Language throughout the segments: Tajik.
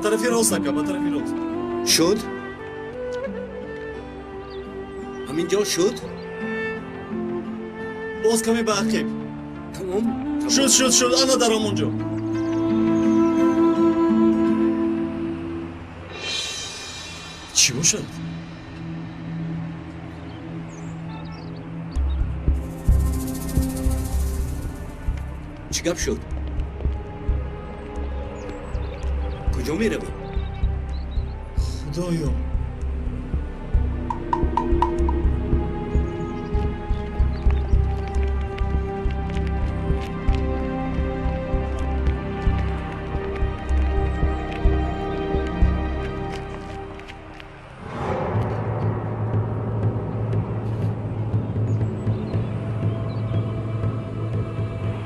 Тарафи рост, ака, ба тарафи рост. Шуд? Ҳамин ҷо шуд? Боз каме ба ақиб. Тамом. Шуд, шуд, шуд, ана дар ҳамон ҷо. Чӣ бошад? Чӣ гап шуд? Куҷо меравӣ? Худоё!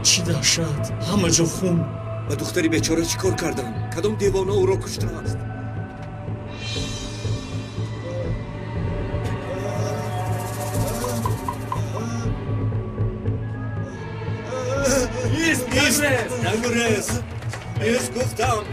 Чӣ даҳшат! Ҳама ҷо хун! Ба духтари бечора чӣ кор карданд? Кадом девона ӯро куштааст? Ист, ист! Нагурез! Ист гуфтам!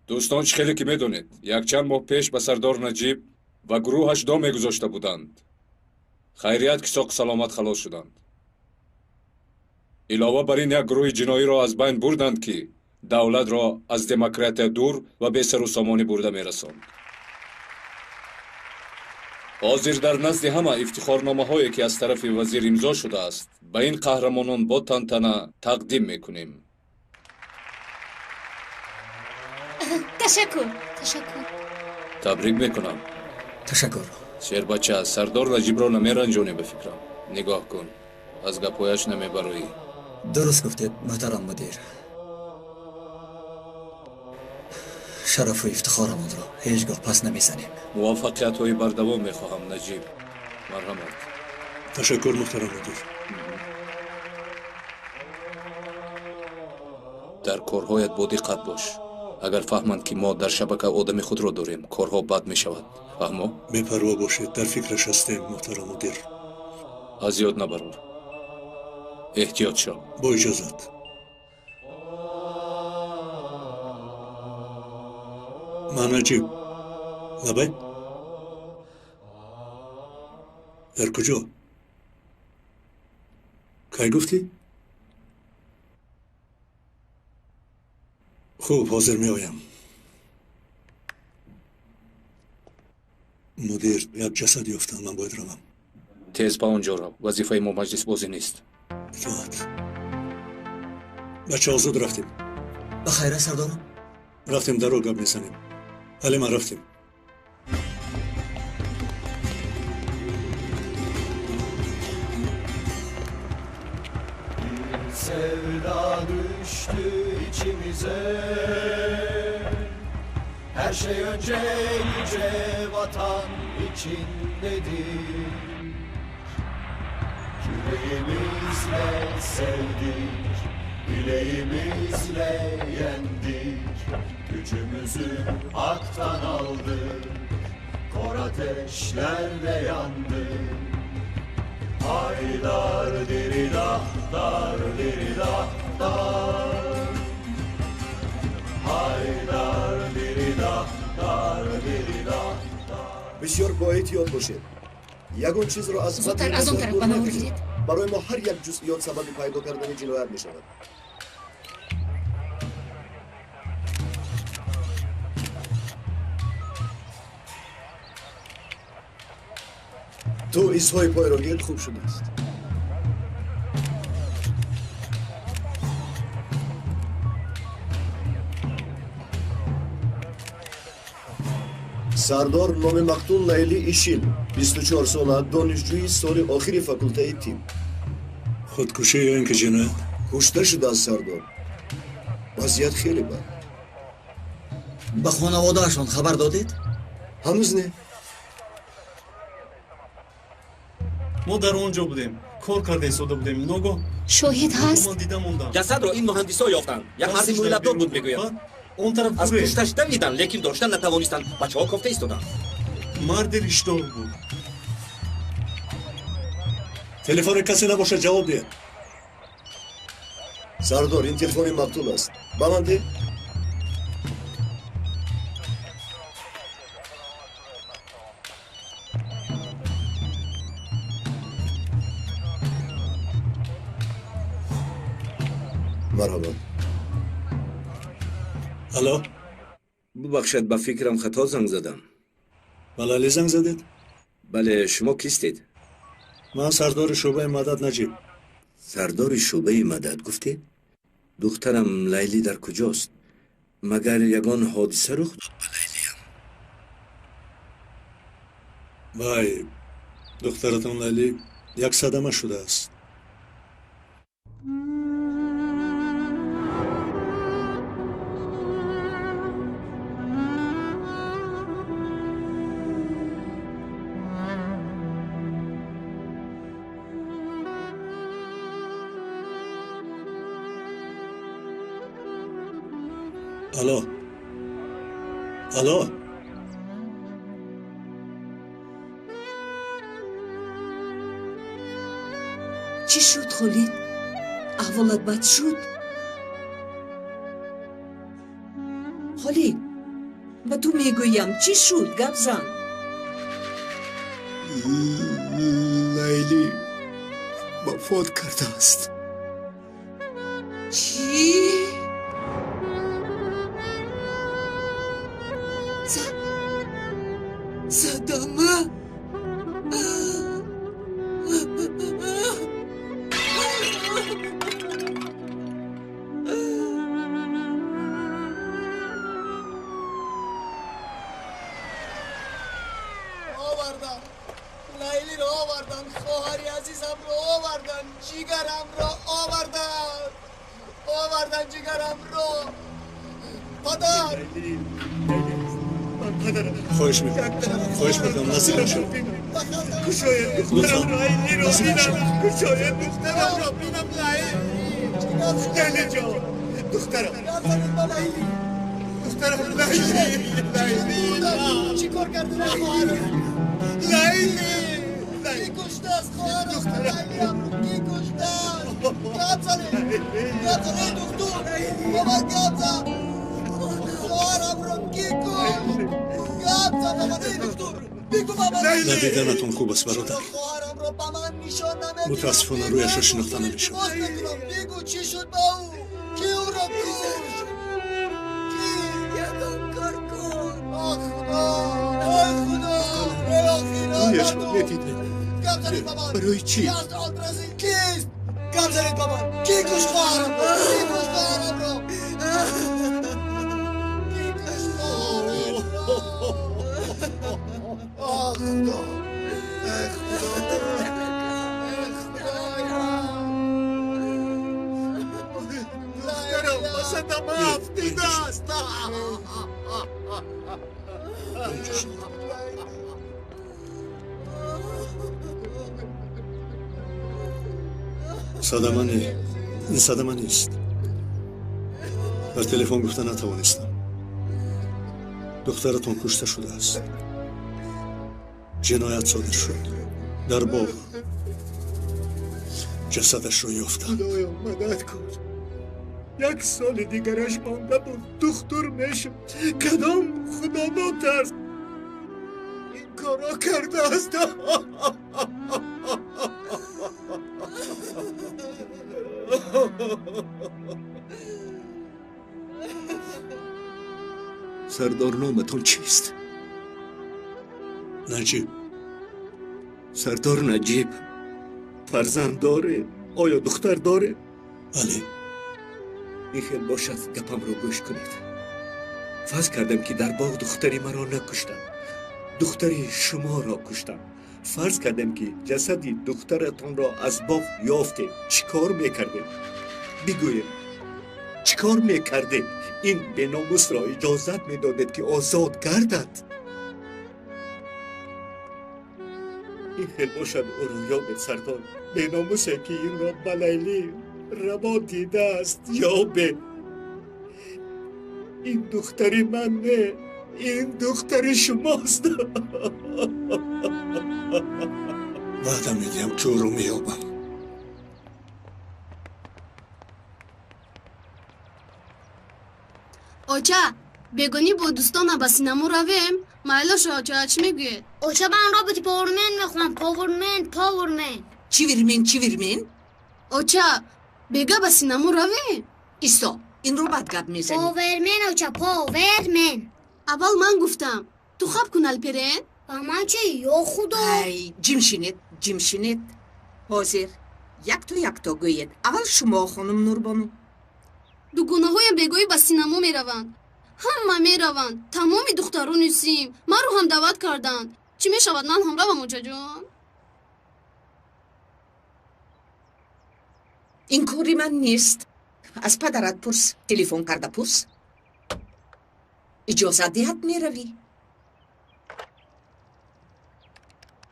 Дӯстон, чӣ хеле ки медонед, якчанд моҳ пеш ба сардор Наҷиб ва гурӯҳаш дом мегузошта буданд. Хайрият ки соқу саломат халос шуданд. Илова бар ин як гурӯҳи ҷиноиро аз байн бурданд, ки давлатро аз демократия дур ва бесару сомонӣ бурда мерасонд. Ҳозир дар назди ҳама ифтихорномаҳое, ки аз тарафи вазир имзо шудааст, ба ин қаҳрамонон бо тантана тақдим мекунем. Ташаккур, ташаккур. Табрик мекунам. Ташаккур. Шербача, сардор Наҷибро намеранҷонӣ ба фикрам. Нигоҳ кун, аз гапҳояш намебароӣ. Дуруст гуфтед, муҳтарам мудир. Шарафу ифтихорамонро ҳеҷ гоҳ пас намезанем. Муваффақиятҳои бардавом мехоҳам, Наҷиб. Марҳамат. Ташаккур, муҳтарам мудир. Дар корҳоят бодиққат бош. Агар фаҳманд, ки мо дар шабака одами худро дорем, корҳо бад мешавад. Фаҳмо? Бепарво бошед, дар фикраш ҳастем, муҳтарам мудир. Аз ёд набарор. Эҳтиёт шав. Бо иҷозат. Ман Наҷиб. Лабай? Дар куҷо? Кай гуфтӣ? Хуб, ҳозир меоям. Мудир, як ҷасад ёфтам, ман бояд равам. Тез ба он ҷо рав. Вазифаи мо маҷлисбозӣ нест. Итоат. Бачаҳо, зуд рафтем. Ба хайра, сардорам. Рафтем, даро гап мезанем. Ҳалима, рафтем. Sevda düştü içimize. Her şey önce yüce vatan için dedik. Yüreğimizle sevdik, bileğimizle yendik. Gücümüzü haktan aldık, kor ateşlerde yandık. Haydar diridah, dar diridah, dar. Haydar diridah, dar diridah, dar. Бисёр боэҳтиёт бошед, ягон чизро аз Зудтар аз он тараф ба навор гиред. Барои мо ҳар як ҷузъиёт сабаби пайдо кардани ҷиноят мешавад. Ту изҳои пойро гир. Хуб шудааст. Сардор, номи мақтул Лайли Ишил, 24 сола, донишҷӯи соли охири факултаи тиб. Худкушӣ ё ин ки ҷиноят? Кушта шудааст, сардор. Вазъият хеле бад. Ба хонаводаашон хабар додед? Ҳанӯз не. Мо дар он ҷо будем, кор карда истода будем, ногоҳ Шоҳид ҳаст? Ман дида мондам. Ҷасадро ин муҳандисо ёфтанд. Як марди мӯйлабдор буд, мегӯянд. Баъд он тараф аз гурехт. пушташ давиданд, лекин доштан натавонистанд. Бачаҳо кофта истоданд. Марди риштор буд. Телефони касе набошад, ҷавоб диҳед. Сардор, ин телефони мақтул аст, ба ман деҳ. Марҳабо. Алло. Бубахшед, ба фикрам хато занг задам. Ба Лайлӣ занг задед? Бале, шумо кистед? Ман сардори шӯъбаи мадад Наҷиб. Сардори шӯъбаи мадад гуфтед? Духтарам Лайлӣ дар куҷост? Магар ягон ҳодиса рух дод ба Лайлиям? Вай, духтаратон Лайлӣ як садама шудааст. Алло, алло. Чӣ шуд, Холид? Аҳволат бад шуд? Холид, ба ту мегӯям, чӣ шуд? Гап зан. Лайлӣ вафот кардааст. Чӣ? Садама? Овардан, Лайлиро овардан, хоҳари азизамро овардан, ҷигарамро овардан, овардан ҷигарамро, падар. Хоҳиш мекунам, хоҳиш мекунам, наздик нашав. Лутфан, наздик нашав. Духтарамро бинам, Лайли ҷон, духтарам, Лайли, духтарам Лайли, чӣ кор карди хоҳарам Лайли? Ки куштааст хоҳарам Лайлиамро? Ки куштааст? Гап занед, гап занед, духтур, ба ман гап зан. Хоҳарамро ки кушт? Гап зан ба ман, эй духтур, бигӯ ба ман. Надиданатон хуб аст, бародар. Хоҳарамро ба ман нишон намедиҳад. Мутаассифона, рӯяшро шинохта намешавад. Бигӯ, чӣ шуд ба ӯ? Ки ӯро кушт? Ки? Ягон кор кун. Ох, худо, ой худо, эй охир. Рӯяшро медидед. Гап занед ба ман. Барои чӣ? Ки аст Алпразин? Кист? Гап занед ба ман. Ки кушт хоҳарамро? Ки кушт хоҳарамро? Ки кушт хоҳарамро? Ох, худо, эй худо, эй худои ман. Садама афтидааст. Садама не, ин садама нест. Дар телефон гуфта натавонистам. Духтаратон кушта шудааст. Ҷиноят содир шуд. Дар боғ ҷасадашро ёфтанд. Худоё, мадад кун. Як соли дигараш монда буд, духтур мешуд. Кадом худонотарс ин корро кардааст? Сардор, номатон чист? Наҷиб. Сардор Наҷиб, фарзанд доред? Оё духтар доред? Бале. Ин хел бошад, гапамро гӯш кунед. Фарз кардам, ки дар боғ духтари маро накуштам, духтари шуморо куштам. Фарз кардам, ки ҷасади духтаратонро аз боғ ёфтем. Чӣ кор мекардем? Бигӯед, чӣ кор мекардем? Ин беномусро иҷозат медодед, ки озод гардад? Ин хел бошад, ӯро ёбед, сардор. Беномусе, ки инро ба Лайлӣ раво дидааст, ёбед. Ин духтари ман не, ин духтари шумост. Ваъда медиҳам, ки ӯро меёбам. Оча, бегонӣ бо дӯстонам ба синамо равем? Майлоша, оча, чӣ мегӯед? Оча, ман роботи Powerman мехоҳам. Powerman, Powerman. Чивермен, чивермен? Оча, бега ба синамо равем? Исто, инро бад гап мезанӣ. Powerman, оча, Powerman. Аввал ман гуфтам. Ту хаб кун, Алперен. Ба ман чӣ, ё худо? Ай, ҷимшинед, ҷимшинед. Ҳозир якто якто гӯед. Аввал шумо, хонум Нурбону. Дугонаҳоям бегоҳӣ ба синамо мераванд. Ҳама мераванд, тамоми духтарони сим. Маро ҳам даъват карданд. Чӣ мешавад, ман ҳам равам, очаҷон? Ин кори ман нест. Аз падарат пурс, телефон карда пурс. Иҷозат диҳад, меравӣ.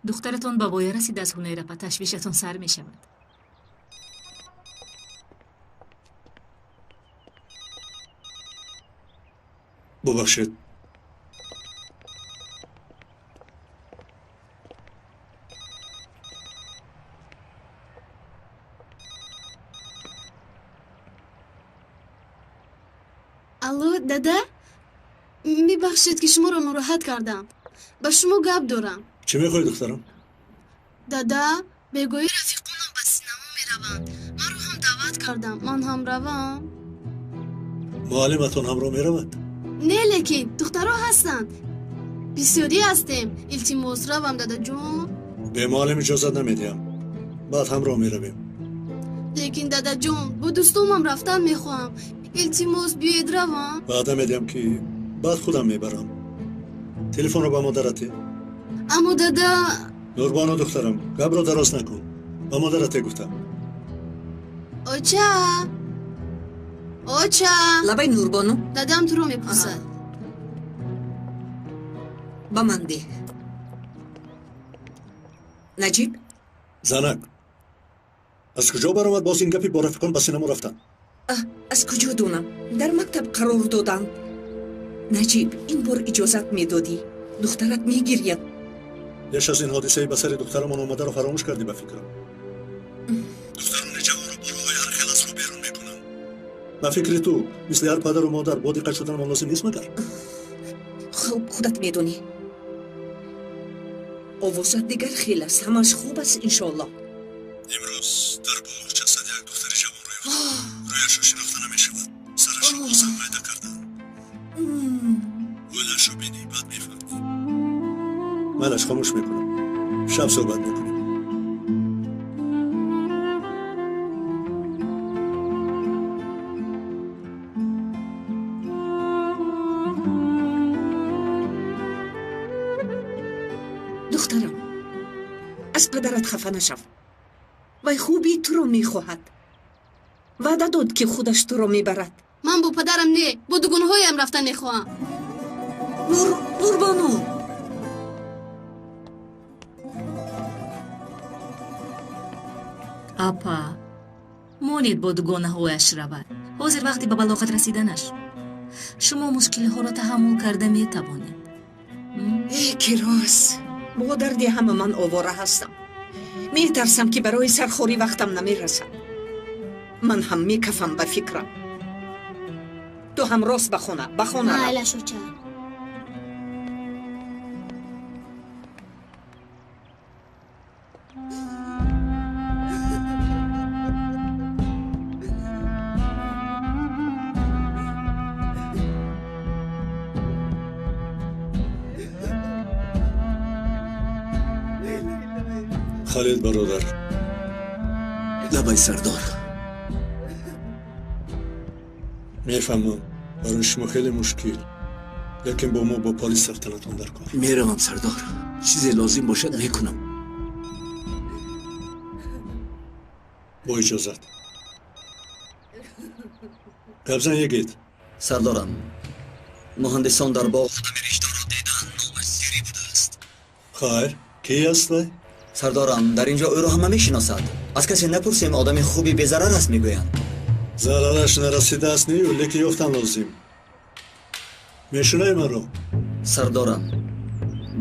Духтаратон ба воя расидааст, Ҳунайрапа, ташвишатон сар мешавад. Бубахшед. Алло, дада, мебахшед, ки шуморо нороҳат кардам. Ба шумо гап дорам. Чӣ мехоҳӣ, духтарам? Дада, бегоҳӣ рафиқонам ба синамо мераванд. Маро ҳам даъват кардам. Ман ҳам равам? Муаллиматон ҳамроҳ меравад? Не, лекин духтаро ҳастанд. Бисёрӣ ҳастем. Илтимос, равам, дадаҷон. Бе муаллим иҷозат намедиҳам. Баъд ҳамроҳ меравем. Лекин, дадаҷон, бо дӯстонам рафтан мехоҳам. Илтимос, биёед равам. Ваъда медиҳам, ки баъд худам мебарам. Телефонро ба модарат деҳ. Аммо дада. Нурбону, духтарам, гапро дароз накун. Ба модарате гуфтам. Оча, оча. Лабай, Нурбону. Дадам туро мепурсад. Ба ман деҳ. Наҷиб. Занак, аз куҷо баромад боз ин гапи бо рафиқон ба синамо рафтан? Аз куҷо донам? Дар мактаб қарор доданд. Наҷиб, ин бор иҷозат медодӣ. Духтарат мегирьяд. Пеш аз ин ҳодисаи ба сари духтарамон омадаро фаромӯш кардӣ, ба фикрам. Духтарони ҷавонро бо роҳҳои ҳар хел аз роҳ берун мекунанд. Ба фикри ту, мисли ҳар падару модар бо диққат шуданамон лозим нест магар? Хуб, худат медонӣ. Овозат дигар хел аст. Ҳамааш хуб аст, иншоаллоҳ. Имрӯз дар боғ ҷасади як духтари ҷавонро ёфтам. Рӯяшро шинохта намешавад. Сарашро бозам майда карданд. Ҳолашро бинӣ, баъд мефаҳмӣ. Майлаш, хомӯш мекунам. Шаб суҳбат мекунем. Духтарам, аз падарат хафа нашав. Вай хубии туро мехоҳад. Ваъда дод, ки худаш туро мебарад. Ман бо падарам не, бо дугонаҳоям рафтан мехоҳам. Нурбону! Апа, монед бо дугонаҳояш равад. Ҳозир вақти ба балоғат расиданаш. Шумо мушкилиҳоро таҳаммул карда метавонед. Э, ки рост, бо дарди ҳама ман овора ҳастам. Метарсам, ки барои сархорӣ вақтам намерасад. Ман ҳам мекафам ба фикрам. Ту ҳам рост ба хона, ба хона рав. Майлаш, оча. Халид бародар. Лабай сардор. Мефаҳмам, барои шумо хеле мушкил, лекин бо мо бо полис рафтанатон дар кор. Меравам сардор, чизе лозим бошад мекунам. Бо иҷозат. Гапзан йигит. Сардорам, муҳандисон дар боғ одами ришдорро диданд, номаш Сирӣ будааст. Хайр, ки аст вай? Сардорам, дар ин ҷо ӯро ҳама мешиносад. Аз касе напурсем, одами хуби безарар аст мегӯянд. Зарараш нарасидааст нею, лекин ёфтан лозим. Мешунавӣ маро? Сардорам,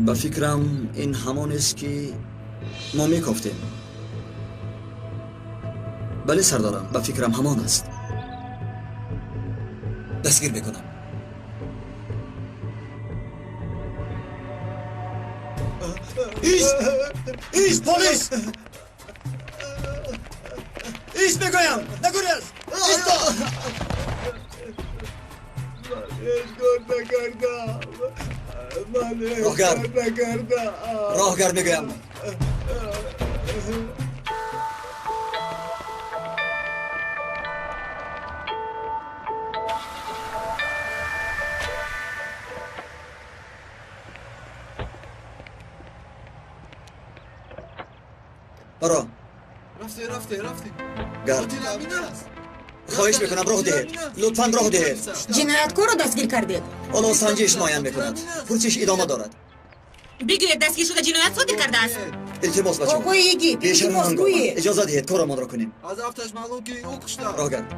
ба фикрам ин ҳамонест, ки мо мекофтем. Бале сардорам, ба фикрам ҳамон аст. Дастгир мекунам. Ист! Ист, полис! Ист мегӯям! Нагурез! Исто! Ман ҳеҷ кор накардам. Ман ҳеҷ кор накардам. Роҳгар мегӯям. Баро. Рафте, рафте, рафте. Гард. Хоҳиш мекунам, роҳ диҳед. Лутфан роҳ диҳед. Ҷинояткорро дастгир кардед? Ҳоло санҷиш муайян мекунад. Пурсиш идома дорад. Бигӯед, дастгиршуда ҷиноят содир кардааст. Илтимос, бачаҳо. Оқои йигит, илтимос, гӯед. Иҷоза диҳед, корамонро кунем. Аз афташ маълум, ки ӯ кушта. Роҳ гард.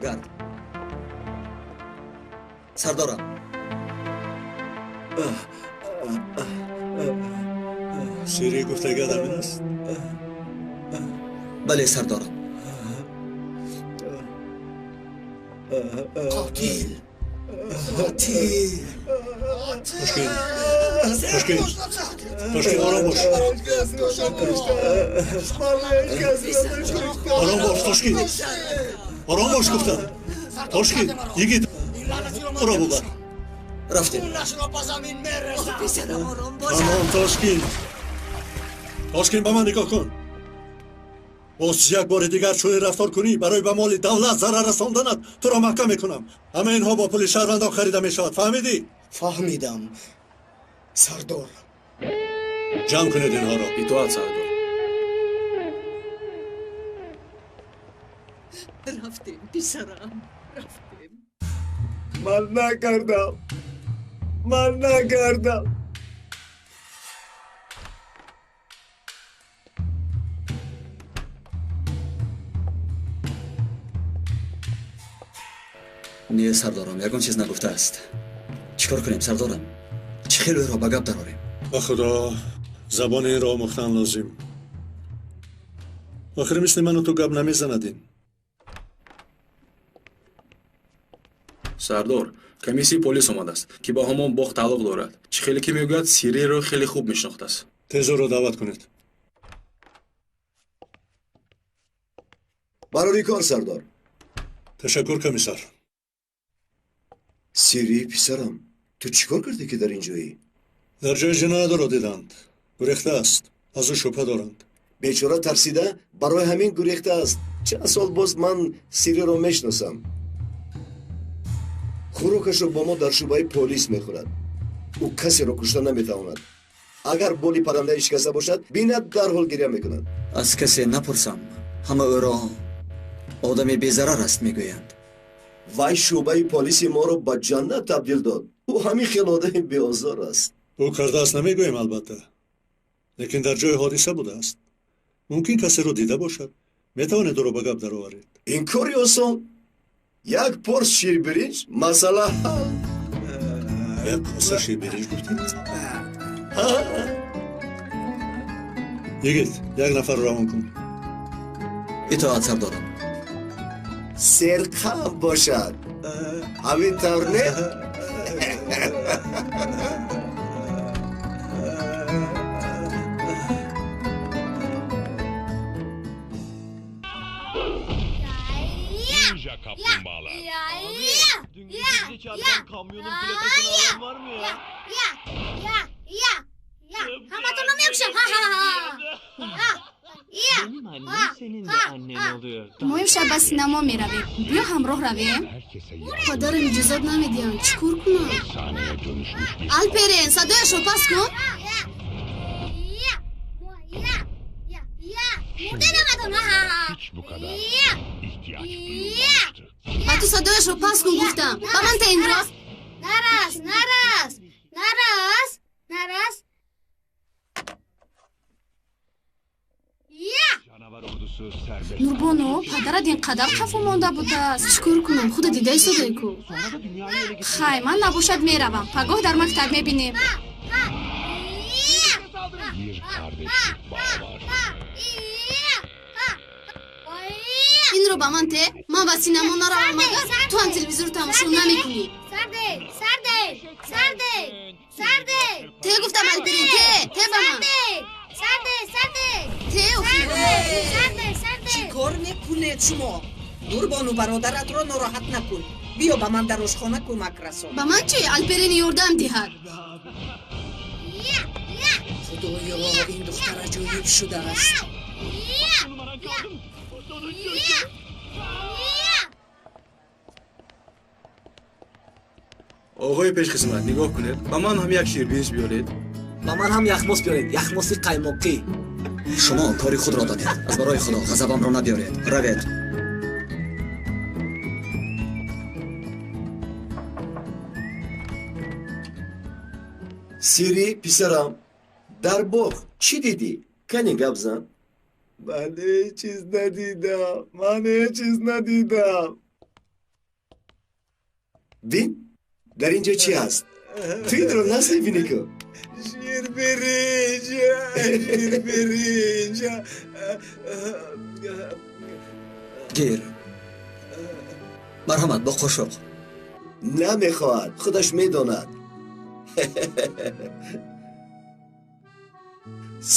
Гард. Сардорам. Сирӣ гуфтагиат ҳамин аст? Бале сардорам. Қотил! Қотил! Тошкин! Тошкин! Тошкин, ором бош! Ором бош, Тошкин! Ором бош гуфтам! Тошкин, йигит, ӯро бубар! Рафтем. Тамом, Тошкин! Тошкин, ба ман нигоҳ кун. Боз як бори дигар чунин рафтор кунӣ, барои ба моли давлат зарар расонданат туро маҳкам мекунам. Ҳамаи инҳо бо пули шаҳрвандон харида мешавад. Фаҳмидӣ? Фаҳмидам, сардор. Ҷамъ кунед инҳоро. Итоат, сардор. Рафтем, писарам, рафтем. Ман накардам. Ман накардам. Не, сардорам, ягон чиз нагуфтааст. Чӣ кор кунем, сардорам? Чӣ хел ӯро ба гап дарорем? Ба худо, забони инро омӯхтан лозим. Охир мисли ману ту гап намезанад ин. Сардор, комиссияи полис омадааст, ки ба ҳамон боғ тааллуқ дорад. Чӣ хеле ки мегӯяд, Сириро хеле хуб мешинохтааст. Тез ӯро даъват кунед. Барори кор, сардор. Ташаккур, комиссар. Сирӣ, писарам, ту чӣ кор кардӣ, ки дар ин ҷоӣ? Дар ҷои ҷиноятро диданд. Гурехтааст. Аз ӯ шубҳа доранд. Бечора тарсида барои ҳамин гурехтааст. Чанд сол боз ман Сириро мешиносам. Хӯрокашро бо мо дар шӯъбаи полис мехӯрад. Ӯ касеро кушта наметавонад. Агар боли паррандаи шикаста бошад, бинад, дарҳол гиря мекунад. Аз касе напурсам, ҳама ӯро Одами безарар аст, мегӯянд. Вай шӯъбаи полиси моро ба ҷаннат табдил дод. Ӯ ҳамин хел одами беозор аст. Ӯ кардааст намегӯем, албатта, лекин дар ҷои ҳодиса будааст. Мумкин касеро дида бошад. Метавонед ӯро ба гап дароваред. Ин кори осон. Як порс ширбиринҷ, масъала ҳал. Як коса ширбиринҷ гуфтед? Йигит, як нафарро равон кун. Итоат, сардорам. Серқам бошад. Ҳамин тавр не? Ninja kaplumbağalar. Dün gece bizi çarpan kamyonun plakasını alan var mı ya? Ya. Ҳаматонро мекушам. Benim annem senin de annen oluyor. Мо имшаб ба синамо меравем. Биё ҳамроҳ равем. Herkese Падарам иҷозат намедиҳанд. Чӣ кор кунам? efsaneye dönüşmüş bir Алперен, садояшро паст кун. hiç bu kadar ihtiyaç duyulmamıştı. Ба ту садояшро паст кун гуфтам. Ба ман та инро. Нарас, нарас, нарас, нарас. Canavar ordusu serbest. Нурбону, падарат ин қадар хафо монда будааст. Чӣ кор кунам? Худа дида истодай ку. Sonra da dünyayı ele geçirdi. Хай, ман набошад меравам. Пагоҳ дар мактаб мебинем. Bir kardeşlik bağı var. Инро ба ман те. Ман ба синамо наравам, агар ту ҳам телевизорро тамошо намекунӣ. Сарде, сарде, сарде, сарде. Те гуфтам, Алперин, те, те ба ман. Сарде, сарде. Те охир. Сарде, сарде. Чӣ кор мекунед шумо? Нурбону, бародаратро нороҳат накун. Биё ба ман дар ошхона кӯмак расон. Ба ман чӣ? Алперин ёрдам диҳад. Худоё, ин духтар аҷоиб шудааст. Numaran kaldı mı? O sonuncusu. Оғои пешхизмат, нигоҳ кунед, ба ман ҳам як ширбиринҷ биёред. Ба ман ҳам яхмос биёред, яхмоси қаймоқӣ. Шумо кори худро донед. Аз барои Худо ғазабамро набиёред. Равед. Сири, писарам, дар боғ чӣ дидӣ? Кане гап зан. Ман ҳеҷ чиз надидам. Ман ҳеҷ чиз надидам. Бин, дар ин ҷо чӣ ҳаст? Ту инро нас мебинӣ ку? Ширбиринҷ, ширбиринҷ. Гир. Марҳамат, бо қошуқ. Намехоҳад, худаш медонад.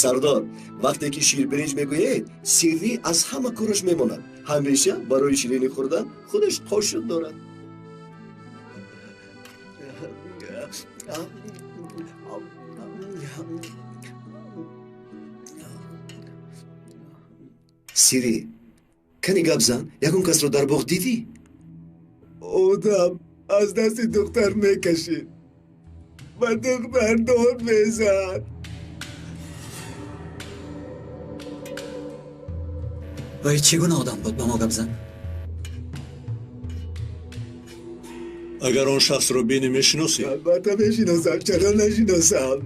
Сардор, вақте ки ширбиринҷ мегӯед, Сиррӣ аз ҳама кораш мемонад. Ҳамеша барои ширинӣ хӯрдан худаш қошуқ дорад. Сирӣ, кани гап зан, ягон касро дар боғ дидӣ? Одам аз дасти духтар мекашид. Ба духтар дод мезад. Вай чӣ гуна одам буд, ба мо гап зан. Агар он шахсро бинӣ, мешиносӣ? Албатта мешиносам, чаро нашиносам?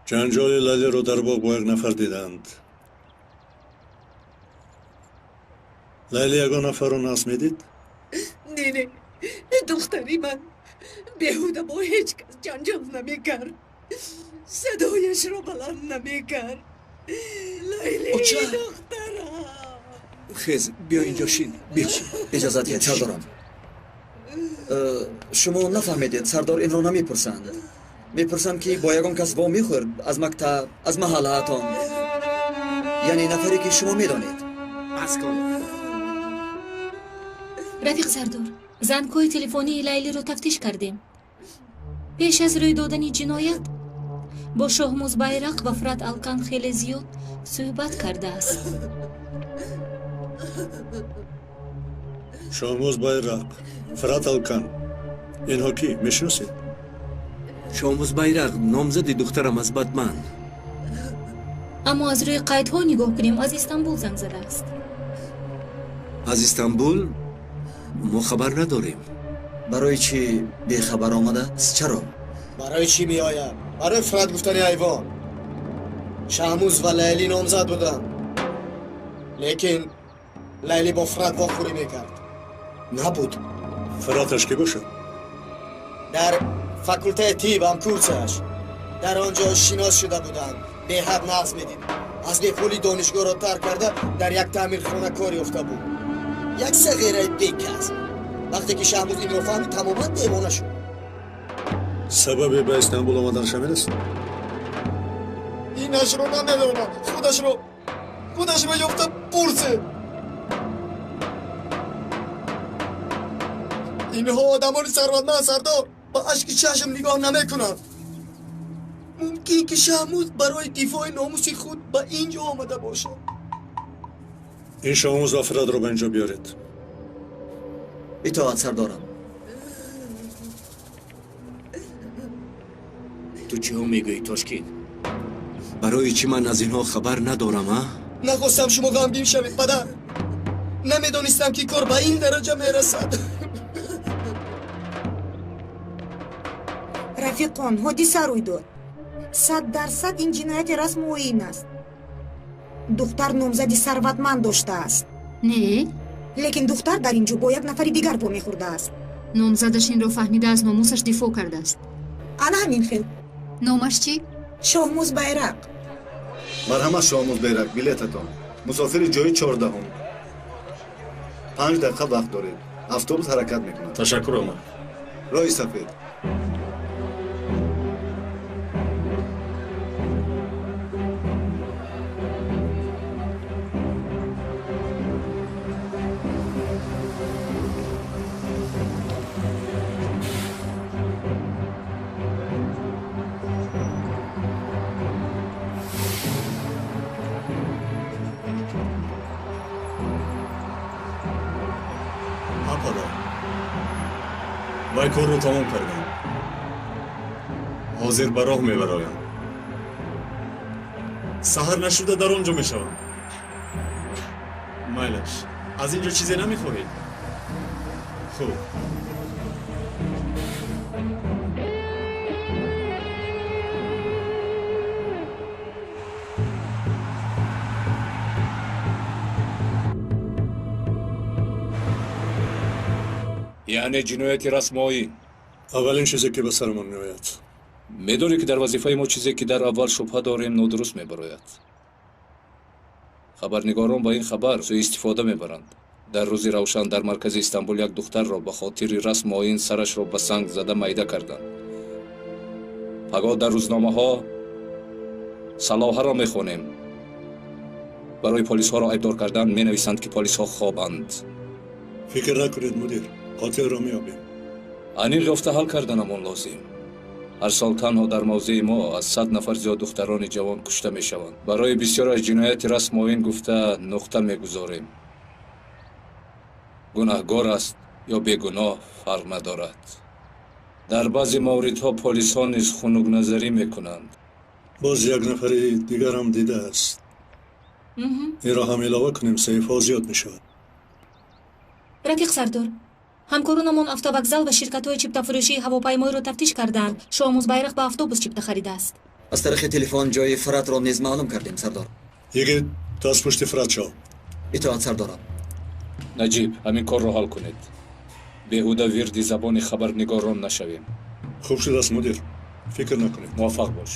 Ҷанҷоли Лайлиро дар боғ бо як нафар диданд. Лайли ягон нафарро нағз медид? Не, не, духтари ман беҳуда бо ҳеҷ кас ҷанҷол намекард. Садояшро баланд намекард. Лайли, Оча! духтарам. Хез, биё инҷо шин. Биё. Иҷозат диҳед, сардорам. Шумо нафаҳмедед, сардор инро намепурсанд. Мепурсам, ки бо ягон кас вомехӯрд аз мактаб, аз маҳаллаатон, яъне нафаре, ки шумо медонед. Бас кун. Рафиқ Сардор, зангҳои телефонии Лайлиро тафтиш кардем. Пеш аз рӯй додани ҷиноят бо Шоҳмуз Байрақ ва Фират Алкан хеле зиёд суҳбат кардааст. Шоҳмуз Байрақ, Фират Алкан, инҳо кӣ мешиносед? Шоҳмуз Байрақ номзади духтарам аз Батман. Аммо аз рӯи қайдҳо нигоҳ кунем, аз Истанбул занг задааст. Аз Истанбул мо хабар надорем. Барои чӣ бехабар омадааст? Чаро? Барои чӣ меояд? Барои Фират гуфтани ҳайвон. Шаҳмуз ва Лайлӣ номзад буданд, лекин Лайлӣ бо Фират вохӯрӣ мекард. Набуд. Фираташ кӣ бошад? Дар факултаи тиб ҳамкурсаш. Дар он ҷо шинос шуда буданд. Беҳад нағз медид. Аз бепулӣ донишгоҳро тарк карда дар як таъмирхона кор ёфта буд. Як сағираи бекас. Вақте ки Шаҳмуз инро фаҳмид, тамоман девона шуд. Сабаби ба Истанбул омаданаш ҳамин аст? Инашро намедонам. Худашро ёфта пурсед. Инҳо одамони сарватманд, сардор, ба ашки чашм нигоҳ намекунанд. Мумкин ки Шаҳмуз барои дифои номуси худ ба ин ҷо омада бошад. Ин Шоҳмуз ва Фиратро ба ин ҷо биёред. Итоат, сардорам. Ту чиҳо мегӯӣ, Тошкин? Барои чӣ ман аз инҳо хабар надорам, а? Нахостам шумо ғамгин шавед, падар. Намедонистам ки кор ба ин дараҷа мерасад. Рафиқон, ҳодиса рӯй дод. 100% ин ҷинояти расму оин аст. Духтар номзади сарватманд доштааст. Не? Лекин духтар дар ин ҷо бо як нафари дигар вомехӯрдааст. Номзадаш инро фаҳмида аз номусаш дифоъ кардааст. Ана ҳамин хел. Номаш чӣ? Шоҳмуз Байрақ. Марҳамат, Шоҳмуз Байрақ, билетатон. Мусофири ҷои 14-ум. 5 дақиқа вақт доред. Автобус ҳаракат мекунад. Ташаккур, омад. Роҳи сафед. Вай корро тамом кардам. Ҳозир ба роҳ мебароям. Саҳар нашуда дар он ҷо мешавам. Майлаш, аз ин ҷо чизе намехоҳед? Хуб. Яъне ҷинояти расмоӣ. Аввалин чизе ки ба сарамон меояд. Медонӣ ки дар вазифаи мо чизе ки дар аввал шубҳа дорем нодуруст мебарояд. Хабарнигорон ба ин хабар суистифода мебаранд. Дар рӯзи равшан дар маркази Истанбул як духтарро ба хотири расму оин сарашро ба санг зада майда карданд. Пагоҳ дар рӯзномаҳо салоҳаро мехонем. Барои полисҳоро айбдор кардан менависанд ки полисҳо хобанд. Фикр накунед, мудир. Қотилро меёбем. Аниқ ёфта ҳал карданамон лозим. Ҳар сол танҳо дар мавзеи мо аз 100 нафар зиёд духтарони ҷавон кушта мешаванд. Барои бисёр аз ҷинояти расму оин гуфта нуқта мегузорем. Гунаҳгор аст ё бегуноҳ фарқ надорад. Дар баъзе мавридҳо полисҳо низ хунукназарӣ мекунанд. Боз як нафари дигарам дидааст. Инро ҳам илова кунем, саҳифаҳо зиёд мешавад. Рафиқ Сардор, ҳамкоронамон автовокзал ва ширкатҳои чиптафурӯшии ҳавопаймоиро тафтиш кардаанд. Шоҳмуз Байрақ ба автобус чипта харидааст. Аз тариқи телефон ҷои Фиратро низ маълум кардем, сардор. Йигит, ту аз пушти Фират шав. Итоат, сардорам. Наҷиб, ҳамин корро ҳал кунед. Беҳуда вирди забони хабарнигорон нашавем. Хуб шудааст, мудир. Фикр накунед. Муваффақ бош.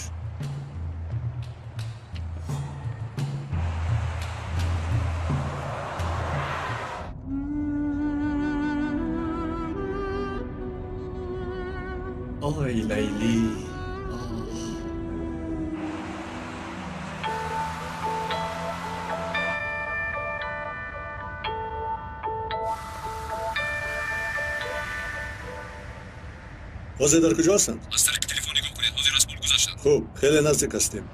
Ой, Лайли. Ҳозир дар куҷо ҳастанд? Аз тариқи телефон нигоҳ кунед, ҳозир аз пул гузаштанд. Хуб, хеле наздик ҳастем.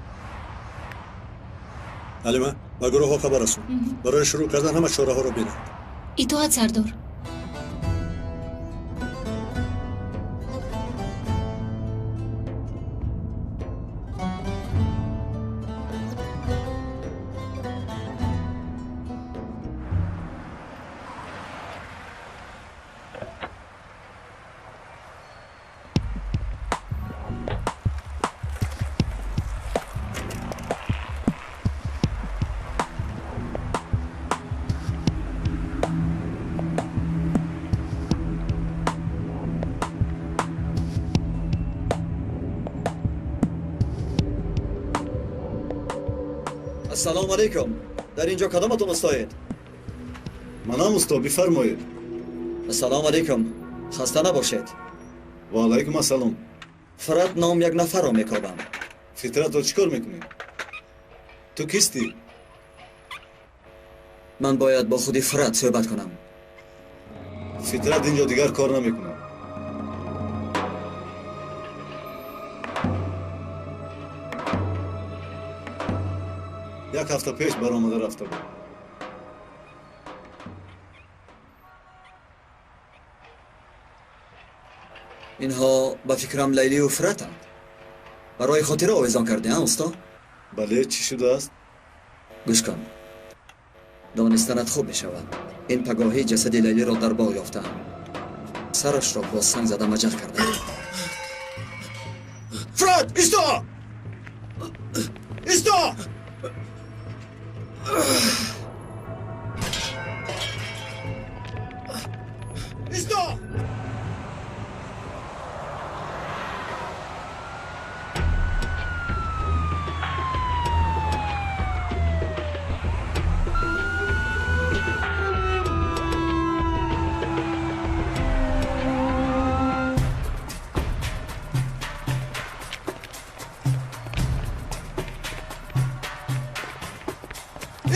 Ҳалима, ба гурӯҳҳо хабар расон. Барои шурӯъ кардан ҳама чораҳоро бинанд. Итоат, сардор. Ассалому алайкум. Дар инҷо кадоматон устоед? Манам усто, бифармоед. Ассалому алайкум. Хаста набошед. Ва алайкум ассалом. Фират ном як нафарро мекобам. Фитратро чӣ кор мекунӣ? Ту кистӣ? Ман бояд бо худи Фират суҳбат кунам. Фитрат инҷо дигар кор намекунад. Як ҳафта пеш баромада рафта буд. Инҳо ба фикрам Лайлию Фиратанд. Барои хотира овезон кардем, усто? Бале, чӣ шудааст? Гӯш кун. Донистанат хуб мешавад. Ин пагоҳӣ ҷасади Лайлиро дар боғ ёфтаам. Сарашро бо санг зада маҷақ кардам. Фират, исто! Исто! Исто!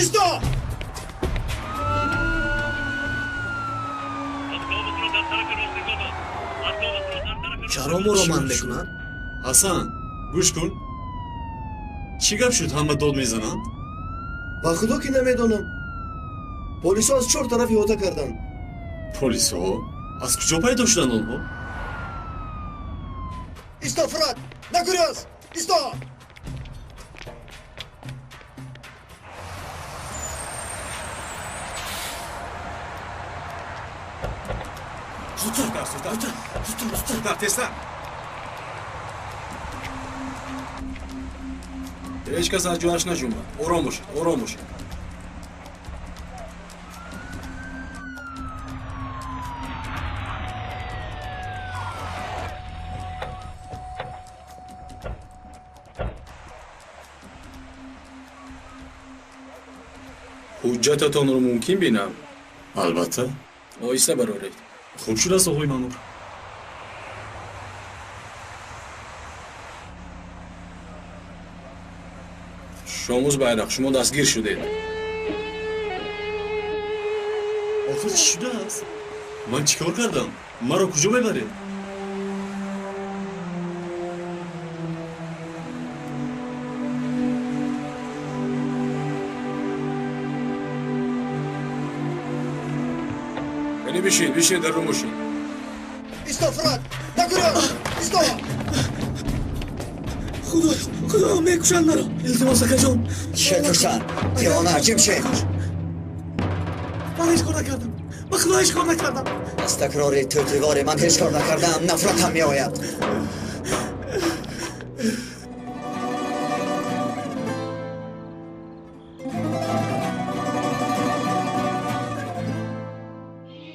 Исто! Чаро моро манъ мекунанд? Ҳасан, гӯш кун. Чӣ гап шуд ҳама дод мезананд? Ба худо ки намедонам. Полисҳо аз чор тараф иҳота карданд. Полисҳо? Аз куҷо пайдо шуданд онҳо? Исто, Фират! Нагурез! Исто! Зудтар, тезтар! Ҳеҷ кас аз ҷояш наҷунбад. Ором бошед, ором бошед. Ҳуҷҷататонро мумкин бинам? Албатта. Оҳиста бароред. Хуб шудааст, оғои маъмур. Шомуз Байрақ, шумо дастгир шудед. Охир чӣ шудааст? Ман чӣ кор кардам? Маро куҷо мебаред? Яъне бишин, бишин, дар рӯ бошед. Исто, Фират! Нагурез! Исто! Худо, худо, мекушанд маро. Илтимос, акаҷон. Чӣ куштан? Девона, ҷимшед! Ман ҳеҷ кор накардам. Ба худо ҳеҷ кор накардам. Аз такрори тӯтивори ман ҳеҷ кор накардам, нафратам меояд.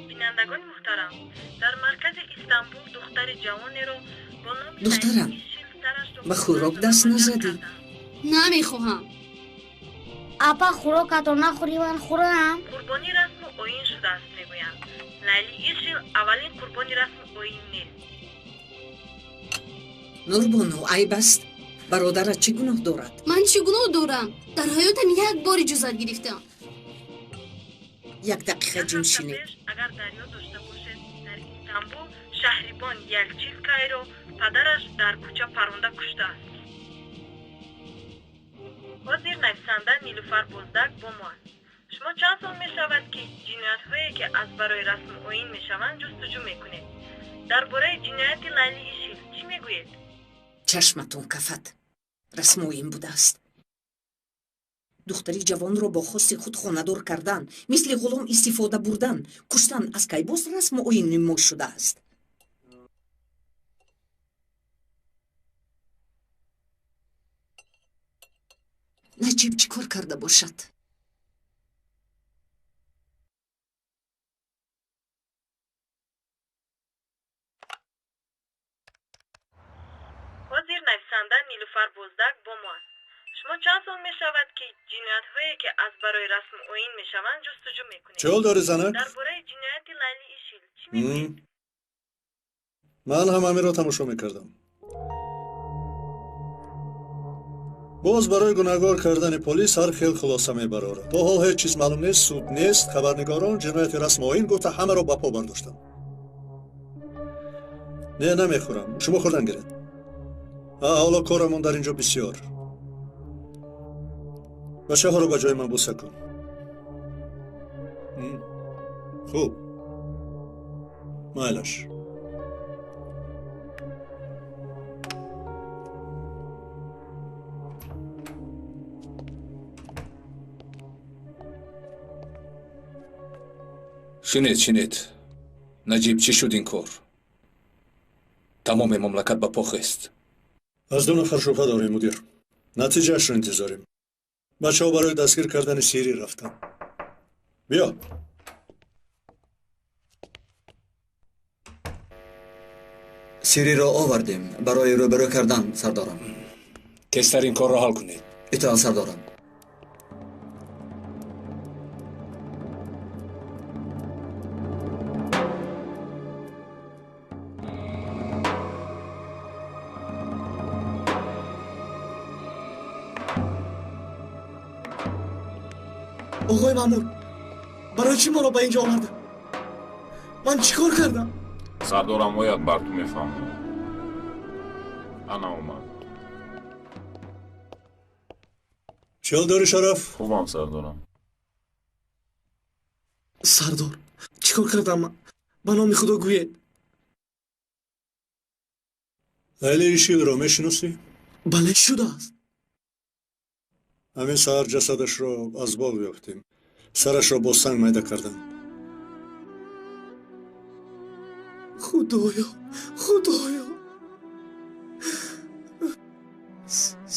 Бинандагони муҳтарам, дар маркази Истанбул духтари ҷавонеро бо номи Духтарам, ба хӯрок даст назадӣ? Намехоҳам. Апа, хӯрокатро нахӯрӣ, ман хӯрам. Қурбони расму оин шудааст, мегӯянд. Лайли Ишил аввалин қурбони расму оин нест. Нурбону, айб аст. Бародарат чӣ гуноҳ дорад? Ман чӣ гуноҳ дорам? Дар ҳаётам як бор иҷозат гирифтам. Як дақиқа ҷим шинед. Агар дар ёд дошта бошед, дар Истанбул Шаҳрибон Ялчилкайро падараш дар кӯча паронда куштааст. Ҳозир нависанда Нилуфар Боздак бо мо аст. Шумо чанд сол мешавад, ки ҷиноятҳое, ки аз барои расму оин мешаванд, ҷустуҷӯ мекунед? Дар бораи ҷинояти Лайли Ишил чӣ мегӯед? Чашматон кафад, расму оин будааст. Духтари ҷавонро бо хости худ хонадор кардан, мисли ғулом истифода бурдан, куштан аз кай боз расму оини мо шудааст? Наҷиб чӣ кор карда бошад? Ҳозир нависанда Нилуфар Боздак бо мо аст. Шумо чанд сол мешавад, ки ҷиноятҳое, ки аз барои расму оин мешаванд, ҷустуҷӯ мекунед? Чӣ ҳол дорӣ, занак? Дар бораи ҷинояти Лайли Ишил чӣ мегӯед? Ман ҳам ҳаминро тамошо мекардам. Боз барои гунаҳгор кардани полис ҳар хел хулоса мебарорад. То ҳол ҳеҷ чиз маълум нест, суд нест, хабарнигорон ҷинояти расму оин гуфта ҳамаро ба по бардоштанд. Не, намехӯрам. Шумо хӯрдан гиред. Ҳоло корамон дар ин ҷо бисёр. Бачаҳоро ба ҷои ман буса кун. Хуб, майлаш. Шинед, шинед. Наҷиб, чӣ шуд ин кор? Тамоми мамлакат ба по хест. Аз ду нафар шубҳа дорем, мудир. Натиҷаашро интизорем. Бачаҳо барои дастгир кардани Сирӣ рафтанд. Биё. Сириро овардем барои рӯбарӯ кардан, сардорам. Тезтар ин корро ҳал кунед. Итоат, сардорам. Оғои маъмур, барои чӣ моро ба ин ҷо оварда? Ман чӣ кор кардам? Сардорам ояд, бар ту мефаҳмам. Ана омад. Чӣ ҳол дорӣ, Шараф? Хубам, сардорам. Сардор, чӣ кор кардам ман? Ба номи Худо гӯед. Лайли Ишилро мешиносӣ? Бале, шудааст. Ҳамин саҳар ҷасадашро аз боғ ёфтем. Сарашро бо санг майда карданд. Худоё, Худоё!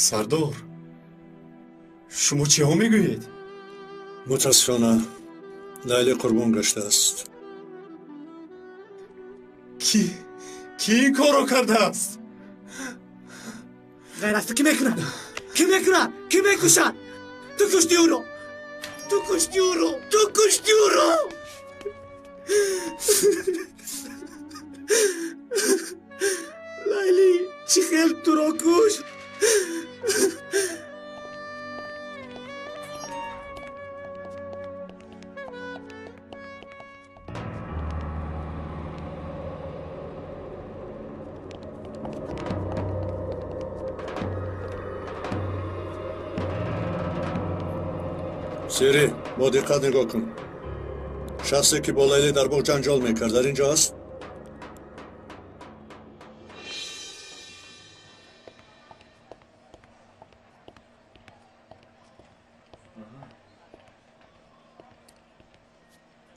Сардор, шумо чиҳо мегӯед? Мутаассифона, Лайли қурбон гаштааст. Ки ки ин корро кардааст? Ғайр аз ту кӣ мекунад? Кӣ мекунад? Кӣ мекушад? Ту куштӣ ӯро! Ту куштӣ ӯро! Ту куштӣ ӯро! Лайли, чӣ хел туро кушт? Сири, бо диққат нигоҳ кун. Шахсе, ки бо Лайли дар боғ ҷанҷол мекард, дар ин ҷо аст?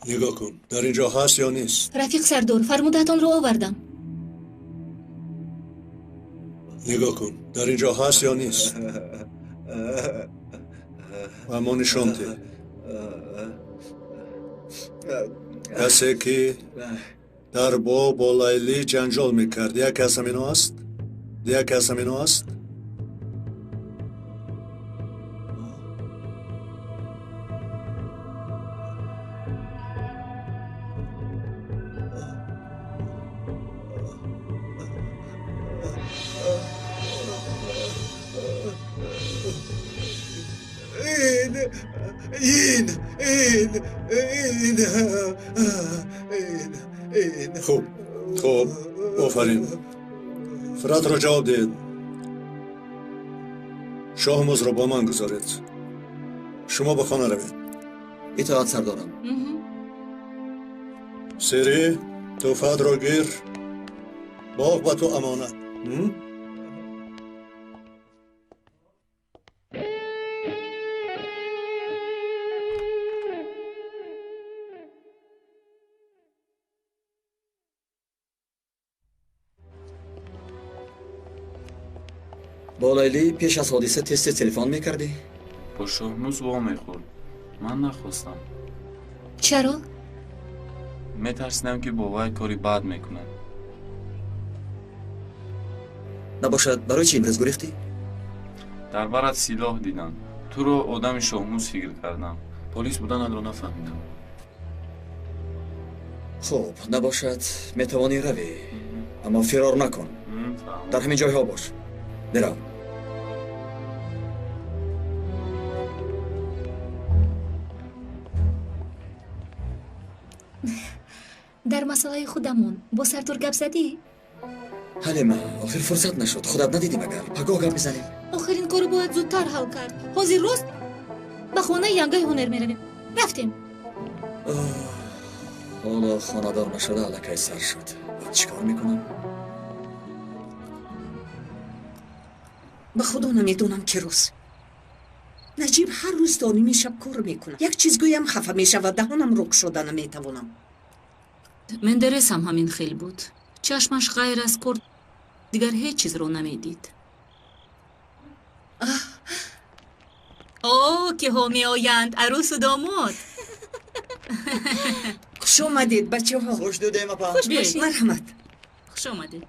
Нигоҳ кун, дар ин ҷо ҳаст ё нест? Рафиқ сардор, фармудаатонро овардам. Нигоҳ кун, дар ин ҷо ҳаст ё нест? Ба мо нишон деҳ. Касе, ки дар боғ бо Лайли ҷанҷол мекард, яке аз ҳаминҳо аст? Яке аз ҳаминҳо аст? Ин ин ин ин ин. Хуб, Хуб, офарин. Фиратро ҷавоб диҳед. Шоҳмузро бо ман гузоред. Шумо ба хона равед. Итоат, сардорам. Сири, тӯҳфаатро гир. Боғ ба ту амонат. Бо Лайлӣ пеш аз ҳодиса тез-тез телефон мекардӣ? Бо Шоҳмуз вомехӯрд. Ман нахостам. Чаро? Метарсидам, ки бо вай кори бад мекунад. Набошад, барои чӣ имрӯз гурехтӣ? Дар барат силоҳ дидам. Туро одами Шоҳмуз фикр кардам. Полис буданатро нафаҳмидам. Хуб, набошад, метавонӣ равӣ, аммо фирор накун. Дар ҳамин ҷойҳо бош. Бирав. Дар масъалаи худамон бо Сардор гап задӣ? Ҳалима, охир фурсат нашуд. Худат надидӣ магар? Пагоҳ гап мезанем. Охир ин корро бояд зудтар ҳал кард. Ҳозир рост ба хонаи янгаи ҳунар меравем. Рафтем. Ҳоло хонадор нашуда аллакай сар шуд. Баъд чӣ кор мекунам? Ба худо намедонам, ки рӯз Наҷиб ҳар рӯз то ними шаб кор мекунад. Як чиз гӯям, хафа мешавад, даҳонамро кушода наметавонам. Мендерес ҳам ҳамин хел буд. Чашмаш ғайр аз кор дигар ҳеҷ чизро намедид. О, киҳо меоянд, арӯсу домод. Хуш омадед, бачаҳо. Хуш дудем, апа. Хуш бошед. Марҳамат. Хуш омадед.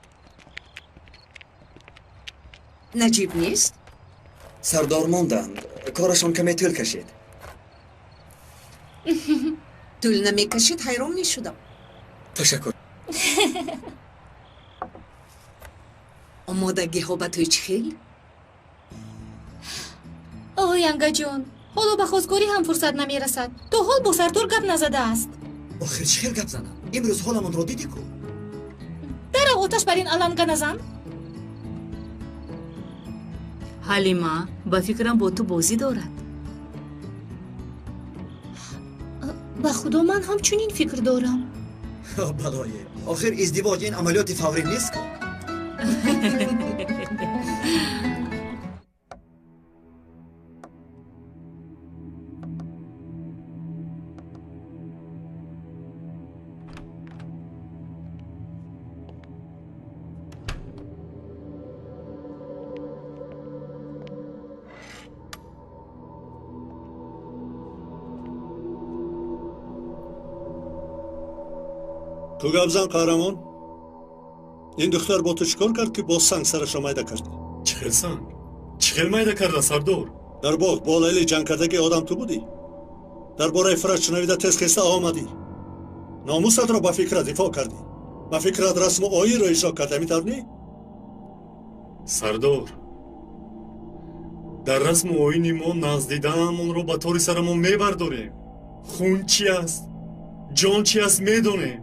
Наҷиб нест? Сардор монданд. Корашон каме тӯл кашид. Тӯл намекашид, ҳайрон мешудам. Ташаккур. Омодагиҳо ба тӯй чӣ хел? О, янгаҷон, ҳоло ба хостгорӣ ҳам фурсат намерасад. То ҳол бо Сардор гап назадааст. Охир чӣ хел гап занам? Имрӯз ҳоламонро дидӣ ку? Дарав, оташ бар ин аланга назан. Ҳалима, ба фикрам бо ту бозӣ дорад. Ба худо, ман ҳамчунин фикр дорам. Балое, охир издивоҷ ин амалиёти фаврӣ нест ку? Ту гап зан, қаҳрамон. Ин духтар бо ту чӣ кор кард, ки бо санг сарашро майда кардӣ? Чӣ хел санг? Чӣ хел майда карда, Сардор? Дар боғ бо Лайли ҷанг кардаги одам ту будӣ? Дар бораи Фират шунавида тез хеста омадӣ. Номусатро ба фикрат дифоъ кардӣ. Ба фикрат расму оинро иҷро кардӣ, ҳамин тавр не? Сардор, дар расму оини мо нағз дидаамонро ба тори сарамон мебардорем. Хун чи аст, ҷон чи аст медонем.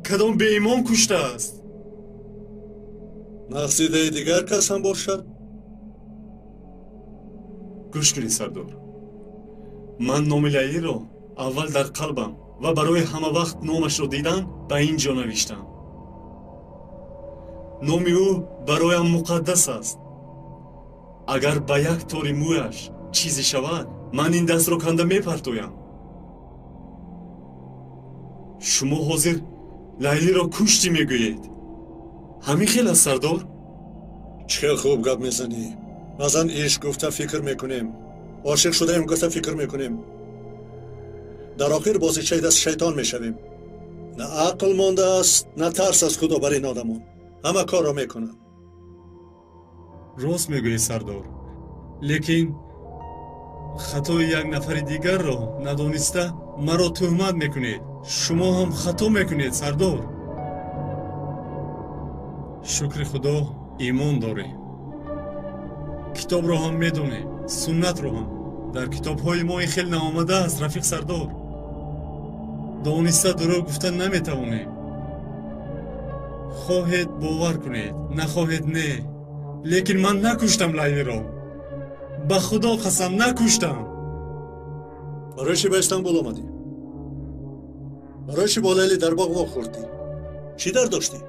Кадом беимон куштааст? Нағзидаи дигар кас ҳам бошад? Гӯш кунед, Сардор. Ман номи Лайлиро аввал дар қалбам ва барои ҳама вақт номашро дидан ба ин ҷо навиштам. Номи ӯ бароям муқаддас аст. Агар ба як тори мӯяш чизе шавад, ман ин дастро канда мепартоям. Шумо ҳозир Лайлиро куштӣ мегӯед. Ҳамин хел аст, Сардор? Чӣ хел хуб гап мезанӣ. Баъзан ишқ гуфта фикр мекунем, ошиқ шудаем гуфта фикр мекунем. Дар охир бозичаи даст шайтон мешавем. На ақл мондааст, на тарс аз худо бар ин одамон. Ҳама корро мекунанд. Рост мегӯед, Сардор. Лекин хатои як нафари дигарро надониста маро тӯҳмат мекунед. Шумо ҳам хато мекунед, Сардор. Шукри Худо, имон дорем. Китобро ҳам медонем, суннатро ҳам. Дар китобҳои мо ин хел наомадааст, рафиқ Сардор. Дониста дурӯғ гуфта наметавонем. Хоҳед бовар кунед, нахоҳед не. Лекин ман накуштам Лайлиро. Ба Худо қасам накуштам. Барои чӣ ба Истанбул омадӣ? Барои чӣ бо Лайли дар боғ вохӯрдӣ? Чӣ дар доштӣ?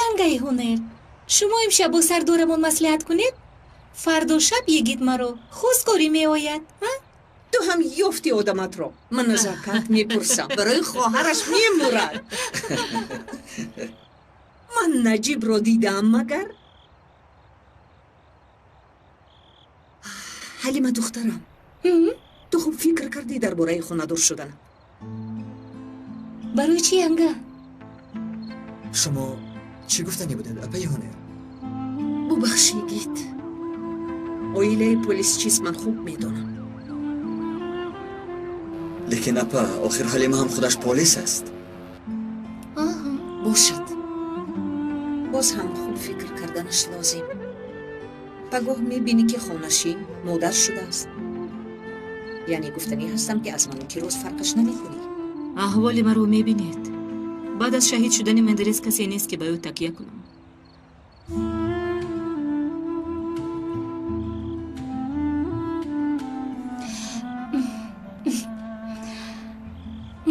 Янгаи Ҳунер, шумо имшаб бо сардорамон маслиҳат кунед? Фардо шаб йигит маро хостгорӣ меояд. Ту ҳам ёфти одаматро. Ман назокат мепурсам. Барои хоҳараш мемурад. Ман Наҷибро дидаам магар? Ҳалима духтарам, ту хуб фикр кардӣ дар бораи хонадор шуданам? Барои чӣ, янга? Шумо чӣ гуфтанӣ будед, апаи Ҳунер? Бубахш, йигит. Оилаи полис чист ман хуб медонам. Лекин апа, охир Ҳалима ҳам худаш полис аст. Бошад. Боз ҳам хуб фикр карданаш лозим. Пагоҳ мебинӣ ки хонашин модар шудааст. Яъне гуфтанӣ ҳастам ки аз ману Кироз фарқаш намекунӣ. Аҳволи маро мебинед. Баъд аз шаҳид шудани Мендерес касе нест ки ба ӯ такя кунам.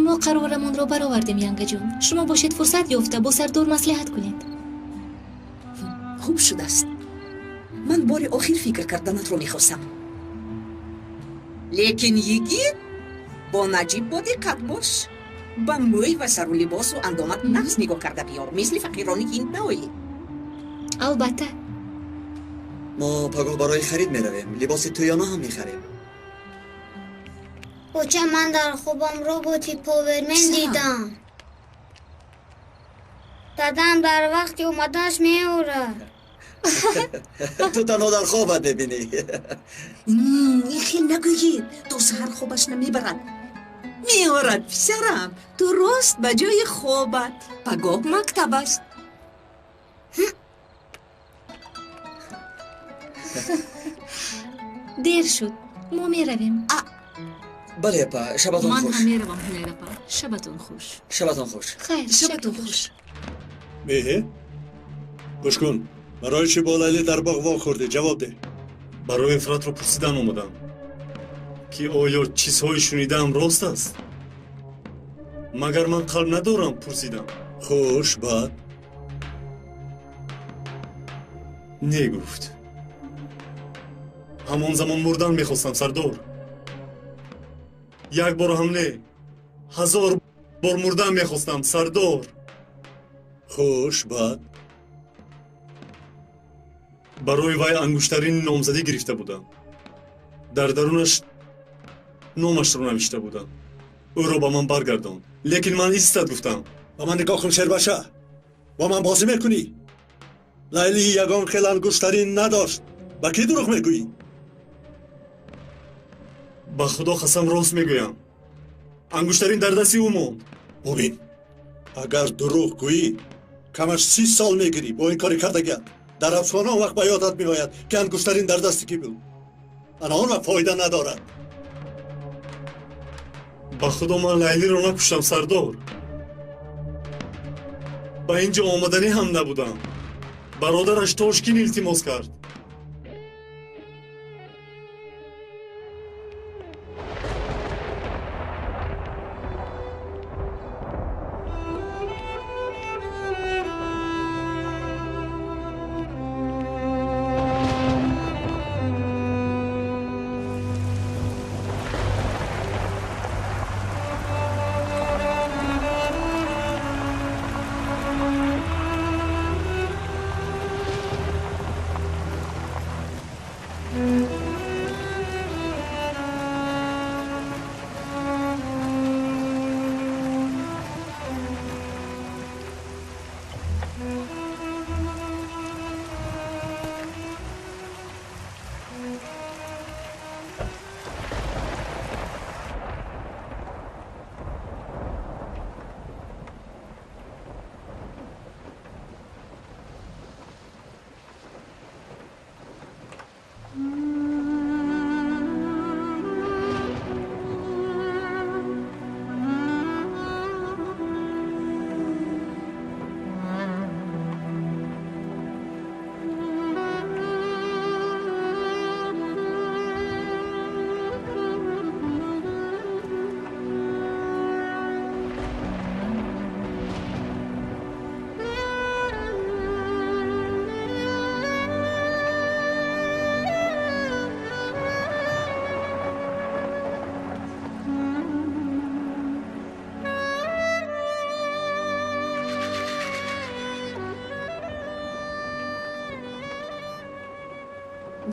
Мо қарорамонро баровардем, янгаҷон. Шумо бошед фурсат ёфта бо сардор маслиҳат кунед. Хуб шудааст. Ман бори охир фикр карданатро мехостам. Лекин йигит, бо Наҷиб бодиққат бош. Ба мӯй ва сару либосу андомат нағз нигоҳ карда биёр, мисли фақирони ҳинд наоӣ. Албатта. Мо пагоҳ барои харид меравем, либоси тӯёна ҳам мехарем. Оча, ман дар хобам роботи Повермен дидам. Дадам дар вақти омаданаш меорад. Ту танҳо дар хобат мебинӣ. Ин хел нагӯед, то саҳар хобаш намебарад. Меорад, писарам. Ту рост ба ҷои хобат. Пагоҳ мактаб аст. Дер шуд, мо меравем. Бале, апа, шабатон хуш. Ман ҳам меравам, Ҳунер апа. Шабатон хуш. Шабатон хуш. Хайр, шабатон хуш. Меҳе? Гӯш кун. Барои чӣ бо Лайли дар боғ вохӯрдӣ? Ҷавоб деҳ. Барои Фиратро пурсидан омадам, ки оё чизҳои шунидаам рост аст? Магар ман қалб надорам? Пурсидам. Хуш, баъд? Не, гуфт. Ҳамон замон мурдан мехостам, сардор. Як бор ҳам не, 1000 бор мурдан мехостам, сардор. Хуш, баъд? Барои вай ангуштарини номзадӣ гирифта будам. Дар дарунаш номашро навишта будам. Ӯро ба ман баргардонд, лекин ман истад гуфтам. Ба ман нигоҳ кун, шербаша. Бо ман бозӣ мекунӣ? Лайли ягон хел ангуштарин надошт. Ба кӣ дурӯғ мегӯӣ? Ба Худо қасам рост мегӯям. Ангуштарин дар дасти ӯ монд. Бубин, агар дурӯғ гӯӣ, камаш 30 сол мегирӣ бо ин кори кардагиат. Дар ҳабсхона он вақт ба ёдат меояд, ки ангуштарин дар дасти кӣ буд. Ана он вақт фоида надорад. Ба Худо ман Лайлиро накуштам, сардор. Ба ин ҷо омаданӣ ҳам набудам. Бародараш Тошкин илтимос кард.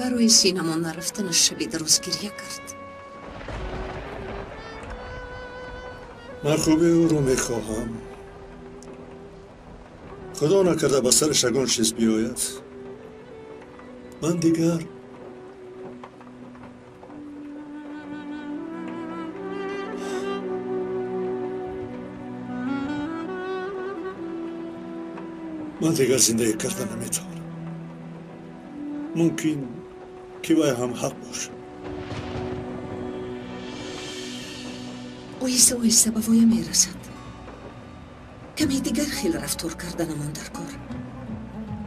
Барои синамо нарафтанаш шаби дароз гирья кард. Ман хуби ӯро мехоҳам. Худо накарда ба сараш ягон чиз биёяд. Ман дигар зиндагӣ карда наметавонам. Мумкин ки вай ҳам ҳақ бошад. Оҳиста оҳиста ба воя мерасад. Каме дигар хел рафтор карданамон дар кор.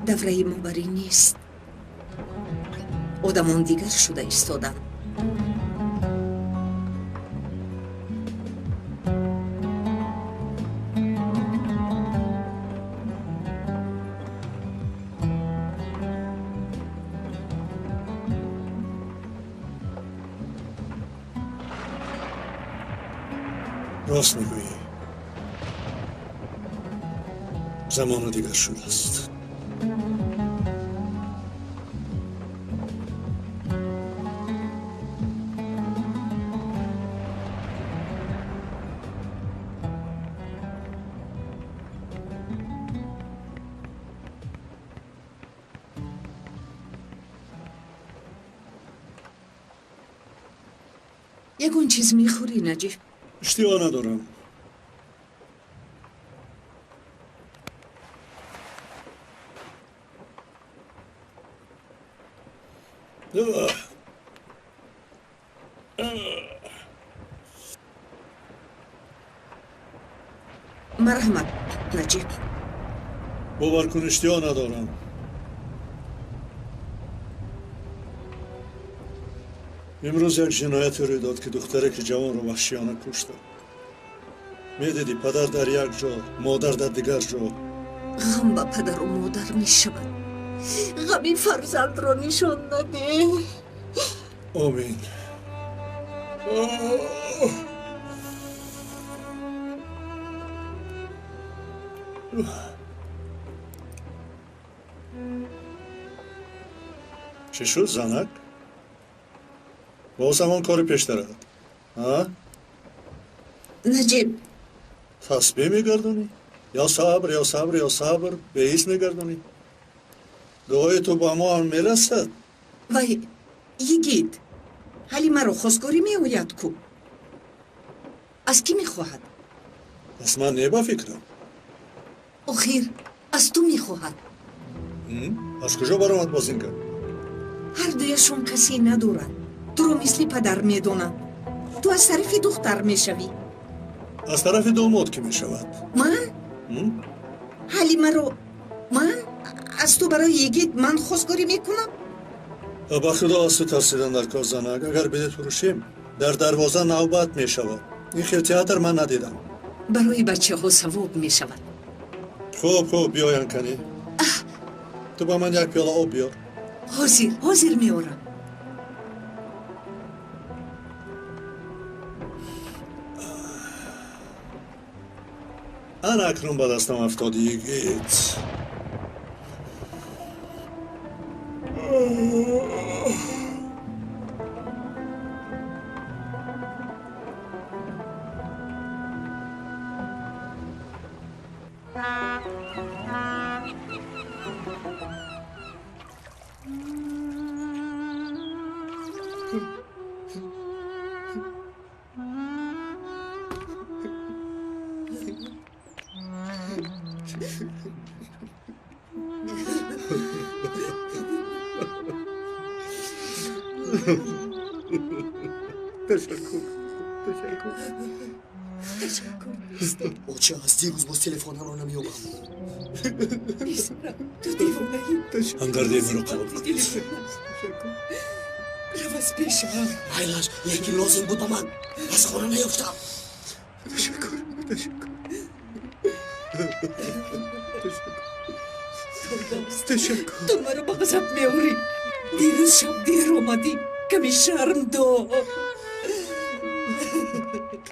Давраи мо бар ин нест. Одамон дигар шуда истоданд. Рост мегӯӣ. Замона дигар шудааст. Ягон чиз мехӯрӣ, Наҷиб? Иштиҳо надорам. Марҳамат, Наҷиб. Бовар кун, иштиҳо надорам. Имрӯз як ҷинояте рӯй дод, ки духтареки ҷавонро ваҳшиёна куштанд. Медидӣ, падар дар як ҷо, модар дар дигар ҷо. Ғам ба падару модар мешавад. Ғами фарзандро нишон надеҳ. Омин. Чӣ шуд, занак? Боз ҳамон кори пештарат? Наҷиб. Тасбеҳ мегардонӣ? Ё сабр, ё сабр, ё сабр, беҳис мегардонӣ? Дуои ту ба мо ҳам мерасад? Вай, йигит, ҳали маро хостгорӣ меояд ку? Аз кӣ мехоҳад? Аз ман не, ба фикрам. Охир, аз ту мехоҳад. Аз куҷо баромад боз ин гап? Ҳар дуяшон касе надорад. Туро мисли падар медонанд. Ту аз тарафи духтар мешавӣ. Аз тарафи домод кӣ мешавад? Ман? Ҳали маро ман аз ту барои йигит ман хостгорӣ мекунам? Ба худо аз ту тарсидан дар кор, занак. Агар билет фурӯшем, дар дарвоза навбат мешавад. Ин хел театр ман надидам. Барои бачаҳо савоб мешавад. Хуб, хуб, биёян канӣ. Ту ба ман як пиёла об биёр. Ҳозир, ҳозир меорам. Ана акнун ба дастам афтоди, йигит. Ташаккур, ташаккур. Ташаккур. Оча, аз дирӯз боз телефонамро намеёбам. Писарам, ту девонаӣ. Ҳамдардии маро қабул кун. Рав аз пешам. Майлаш, лекин лозим буд ба ман. Аз хона наёфтам. Ташаккур, ташаккур. Ташаккур. Ту маро ба ғазаб меорӣ. Дирӯз шаб дер омадӣ. Каме шарм дор.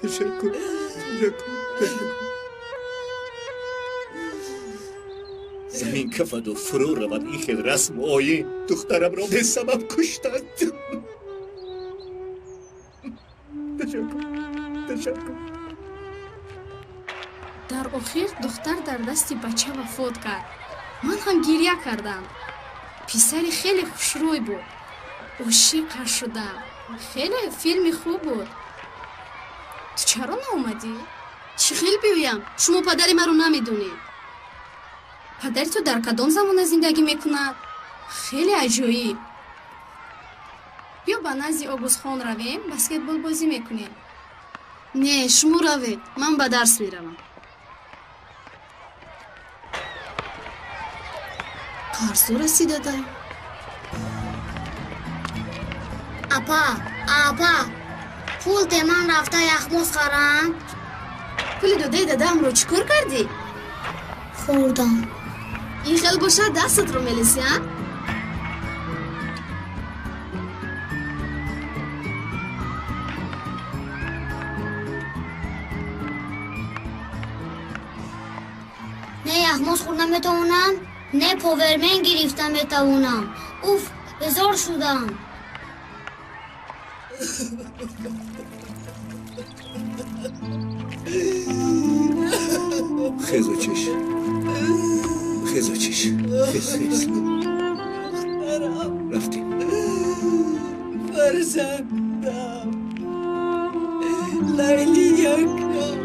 Ташаккур, ташаккур, ташаккур. Замин кафаду фурӯ равад ин хел расму оин. Духтарамро бесабаб куштанд. Ташаккур, ташаккур. Дар охир духтар дар дасти бача вафот кард. Ман ҳам гирья кардам. Писари хеле хушрӯй буд. Ошиқаш шудам. Хеле филми хуб буд. Ту чаро наомадӣ? Чӣ хел биёям? Шумо падари маро намедонед. Падари ту дар кадом замона зиндагӣ мекунад? Хеле аҷоиб. Биё ба назди Огузхон равем, баскетболбозӣ мекунем. Не, шумо равед, ман ба дарс меравам. Қарзу расидадай. Апа, апа, пул те ман рафта яхмоз харам. Пули додаи дадаамро чӣ кор кардӣ? Хӯрдам. Ин хел бошад дастатро мелисӣ, а? Не яхмоз хӯрда метавонам, не повермен гирифта метавонам. Уф, безор шудам. Хезу чиш, хезу чиш, хез, хез. Рафтем. Фарзандам, Лайли якам.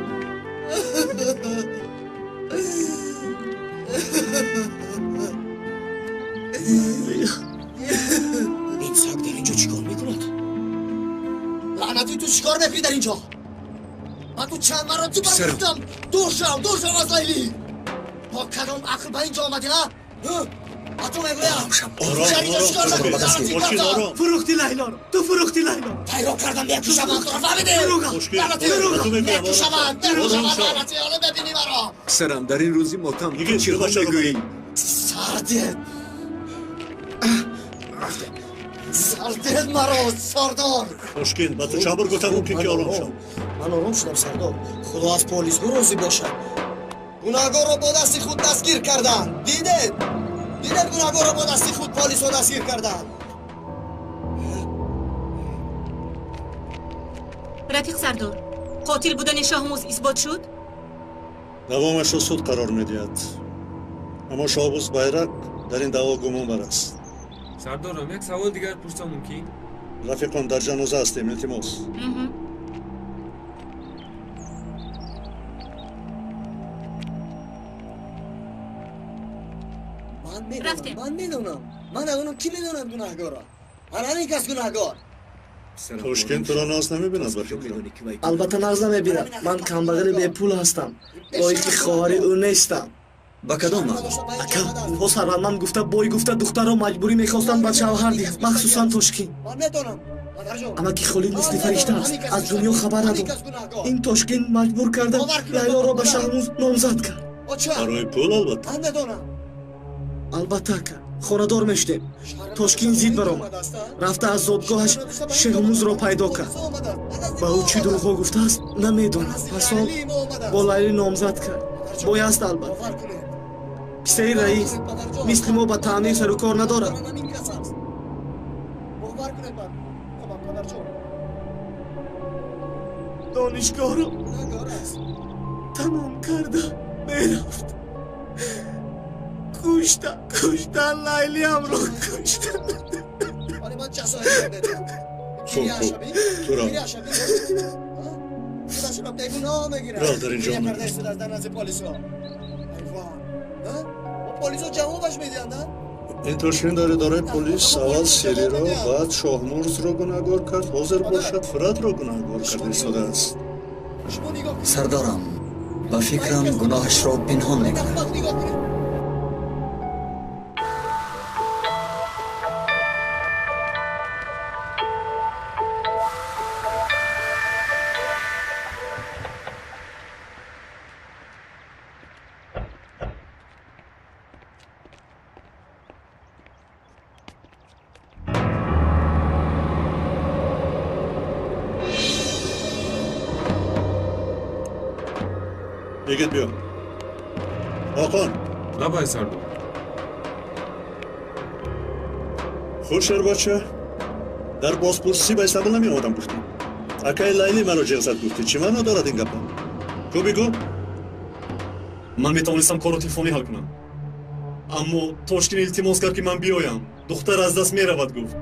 Ин саг дар инҷо чӣ кор мекунад? Лаънати, ту чӣ кор мекунӣ дар инҷо? Ман ту чанд маротиба гуфтам, дур шав, дур шав аз Лайли. Бо кадом ақл ба инҷо омадӣ, а? Ба ту мегӯям. Фурӯхти Лайлоро, ту фурӯхти Лайло. Пайро кардам, мекушамам туро, фаҳмидӣ? Лаънати, мекушамам, мекушамам, лаънати, ҳоло мебинӣ маро. Писарам, дар ин рӯзи мотам ту чӣ мегӯӣ? Сардед, сардед маро, сардор. Тошкин, ба ту чанд бор гуфтам мумкин ки ором шав. Ман ором шудам, сардор. Худо аз полисҳо розӣ бошад. Гунаҳгорро бо дасти худ дастгир карданд. Дидед? Дидед, гунаҳгорро бо дасти худ полисҳо дастгир карданд. Рафиқ сардор, қотил будани Шоҳмуз исбот шуд? Давомашро суд қарор медиҳад. Аммо Шоҳбуз Байрақ дар ин даъво гумонбар аст. Сардорам, як савол дигар пурсам мумкин? Рафиқон, дар ҷаноза ҳастем, илтимос. Ман медонам, ман медонам. Ман медонам, ки медонад гунаҳгорро. Ана ҳамин кас гунаҳгор. Тошкин туро нағз намебинад, ба фикрам. Албатта нағз намебинад. Ман камбағали бепул ҳастам. Лоиқи хоҳари ӯ нестам. Ба кадом маъно? Ака, онҳо сарватманд гуфта, бой гуфта, духтарро маҷбурӣ мехостанд ба шавҳар диҳанд, махсусан Тошкин. Амаки Холид мисли фаришта аст, аз дунё хабар надорад. Ин Тошкин маҷбур карда Лайлоро ба Шаҳмуз номзад кард. Барои пул, албатта. Албатта, ака, хонадор мешудем. Тошкин зид баромад. Рафта аз зодгоҳаш Шеҳмузро пайдо кард. Ба ӯ чӣ дурӯғҳо гуфтааст, намедонам. Пас он бо Лайли номзад кард. Бояст, албатта. Писари раис мисли мо ба таъмир сару кор надорад. Донишгоҳро тамом карда мерафт. Кушта, куштан, Лайлиамро куштан. Хуб, хуб, туро рав, дар инҷо ин Тошкин дар идораи полис аввал Сириро, баъд Шоҳмурзро гунаҳгор кард, ҳозир бошад Фиратро гунаҳгор карда истодааст. Сардорам, ба фикрам гуноҳашро пинҳон мекунад. Йигит, биё. Ҳоқон. Лабай, сардор. Хуб, шербача, дар бозпурсӣ ба Истанбул намеомадам гуфтӣ. Акаи Лайлӣ маро ҷеғ зад гуфтӣ. Чӣ маъно дорад ин гапа? Ту бигӯ. Ман метавонистам корро телефонӣ ҳал кунам, аммо Тошкин илтимос кард, ки ман биёям. Духтар аз даст меравад, гуфт.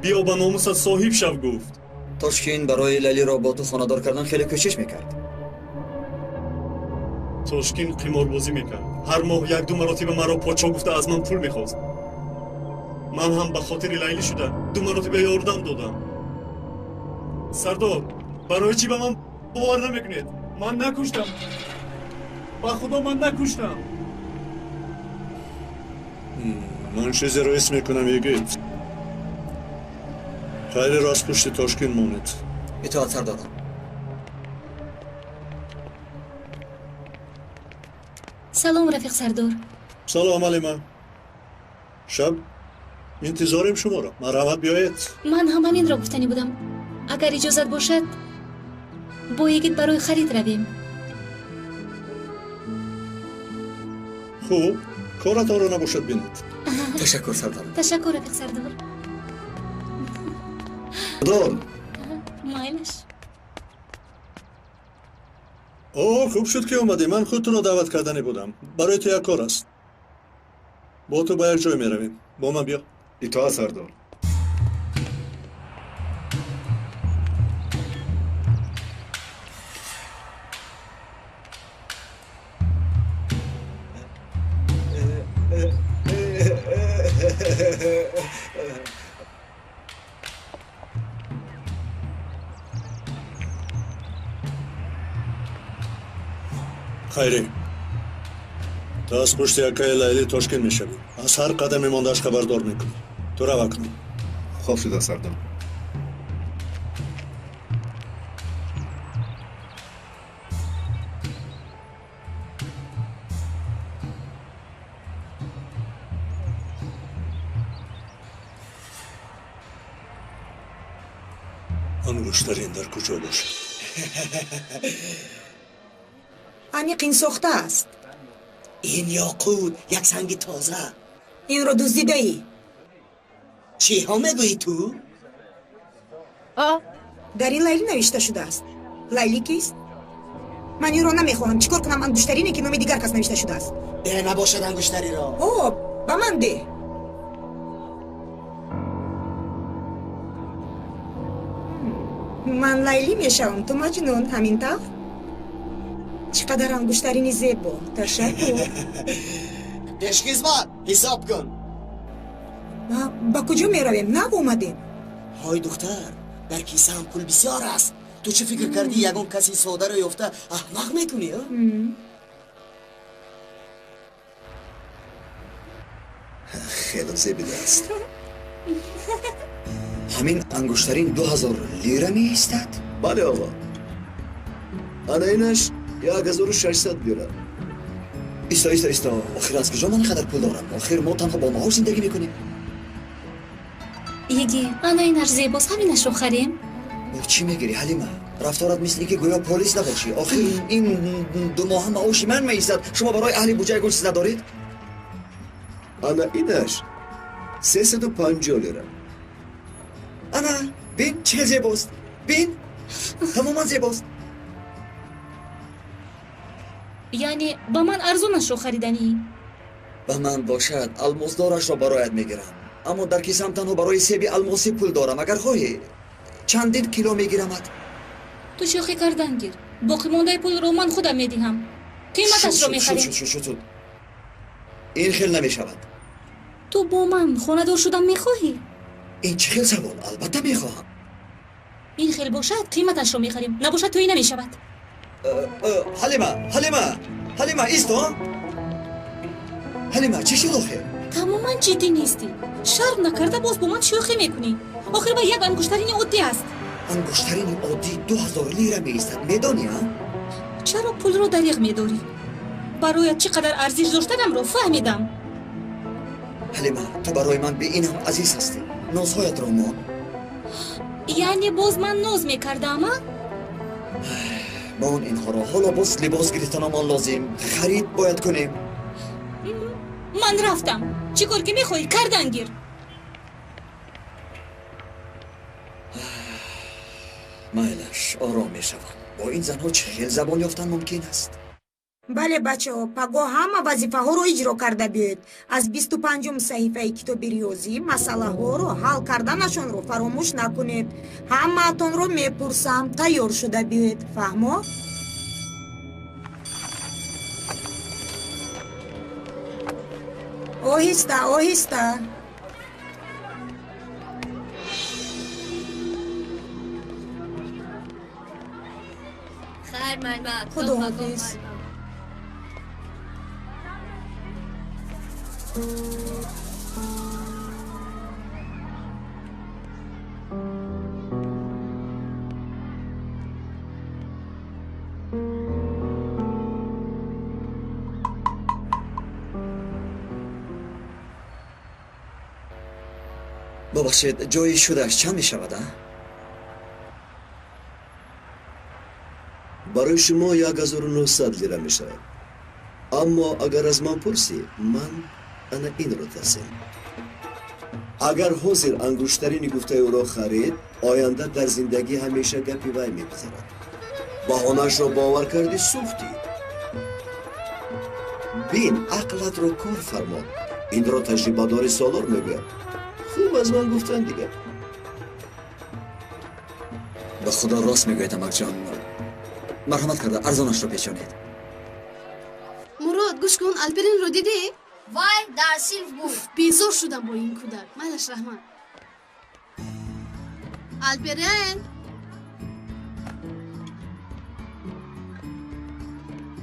Биё, ба номусат соҳиб шав, гуфт. Тошкин барои Лайлиро бо ту хонадор кардан хеле кӯшиш мекард. Тошкин қиморбозӣ мекард. Ҳар моҳ як-ду маротиба маро подшоҳ гуфта аз ман пул мехост. Ман ҳам ба хотири Лайлӣ шуда ду маротиба ёрдам додам. Сардор, барои чӣ ба ман бовар намекунед? Ман накуштам. Ба худо, ман накуштам. Ман чизеро ҳис мекунам, йигит. Хайриро аз пушти Тошкин монед. Итоат, сардор. Салом, рафиқ сардор. Салом, Алима. Шаб интизорем шуморо. Марҳамат, биёед. Ман ҳам ҳаминро гуфтанӣ будам. Агар иҷозат бошад, бо йигит барои харид равем. Хуб, коратонро набошад бинед. Ташаккур, сардор. Ташаккур, рафиқ сардор. Сардор. Майлаш. О, хуб шуд, ки омадӣ. Ман худ туро даъват карданӣ будам. Барои ту як кор аст. Бо ту ба як ҷой меравем. Бо ман биё. Итоат, сардор. Хайрӣ, ту аз пушти акаи Лайлӣ Тошкин мешавӣ. Аз ҳар қадами мондааш хабардор мекунӣ. Ту рав акнун. Хоб шуда, сардор. Ангуштарин дар куҷо бошад? Аниқ ин сохта аст. Ин ёқут, як санги тоза. Инро дуздидаӣ. Чиҳо мегӯӣ ту? Дар ин Лайлӣ навишта шудааст. Лайлӣ кист? Ман инро намехоҳам. Чӣ кор кунам ангуштарине, ки номи дигар кас навишта шудааст? Де, набошад ангуштариро. О, ба ман деҳ. Ман Лайлӣ мешавам, ту Маҷнун, ҳамин тавр? Чӣ қадар ангуштарини зебо. Ташаккур. Пешхизмат, ҳисоб кун. Ба куҷо меравем? Нав омадем. Ҳой духтар, дар кисаам пул бисёр аст. Ту чӣ фикр кардӣ, ягон каси содаро ёфта аҳмақ мекунӣ? Хеле зебидааст. Ҳамин ангуштарин 2000 лира меистад? Бале, оғо. Ана инаш 1600 лира. Исто, исто, исто. Охир аз куҷо ман ин қадар пул дорам? Охир мо танҳо бо маош зиндагӣ мекунем. Йиги, ана инаш зебост, ҳаминашро харем. Бо чӣ мегирӣ, Ҳалима? Рафторат мисли ки гӯё полис набошӣ. Охир ин ду моҳа маоши ман меистад. Шумо барои аҳли буҷа ягон чиз надоред? Ана инаш 350 лира. Ана, бин, чӣ хел зебост. Бин, тамоман зебост. Яъне ба ман арзонашро хариданӣ? Ба ман бошад, алмосдорашро бароят мегирам. Аммо дар кисам танҳо барои себи алмосӣ пул дорам. Агар хоҳӣ, чандин кило мегирамад. Ту шӯхӣ кардан гир. Боқимондаи пулро ман худам медиҳам. Қиматашро мехарем. Шуд. Ин хел намешавад. Ту бо ман хонадор шудан мехоҳӣ? Ин чӣ хел савол? Албатта мехоҳам. Ин хел бошад, қиматашро мехарем. Набошад, тӯй намешавад. Ҳалима, Ҳалима, Ҳалима, исто. Ҳалима, чӣ шуд охир? Тамоман ҷиддӣ нестӣ. Шарм накарда боз бо ман шӯхӣ мекунӣ. Охир ба як ангуштарини оддӣ аст. Ангуштарини оддӣ 2000 лира меистад, медонӣ, а? Чаро пулро дариғ медорӣ? Бароят чӣ қадар арзиш доштанамро фаҳмидам. Ҳалима, ту барои ман бе ин ҳам азиз ҳастӣ. Нозҳоятро мон. Яъне боз ман ноз мекардам, а? Мон инҳоро. Ҳоло боз либос гирифтанамон лозим. Харид бояд кунем. Ман рафтам. Чӣ кор ки мехоҳӣ, кардан гир. ором мешавам. Бо ин занҳо чӣ хел забон ёфтан мумкин аст? Бале, бачаҳо, пагоҳ ҳама вазифаҳоро иҷро карда биёед. Аз 25-ум саҳифаи китоби риёзӣ масъалаҳоро ҳал карданашонро фаромӯш накунед. Ҳамаатонро мепурсам, тайёр шуда биёед. Фаҳмо? Оҳиста, оҳиста. Хайр, муаллима. Худоҳофиз. Бубахшед, ҷои шудааш чанд мешавад, а? Барои шумо 1900 лира мешавад. Аммо агар аз ман пурсӣ, ман ана инро тавсия. Агар ҳозир ангуштарини гуфтаи ӯро харид, оянда дар зиндагӣ ҳамеша гапи вай мегузарад. Баҳонаашро бовар кардӣ, сӯхтӣ. Бин, ақлатро кор фармо. Инро таҷрибадори солор мегӯяд. Хуб аз ман гуфтан дигар. Ба худо рост мегӯяд, амакҷон. Марҳамат карда арзонашро печонед. Мурод, гӯш кун, Алперинро дидӣ? Вай дар синф буд. Безор шудам бо ин кӯдак. Майлаш, раҳмат. Алперин!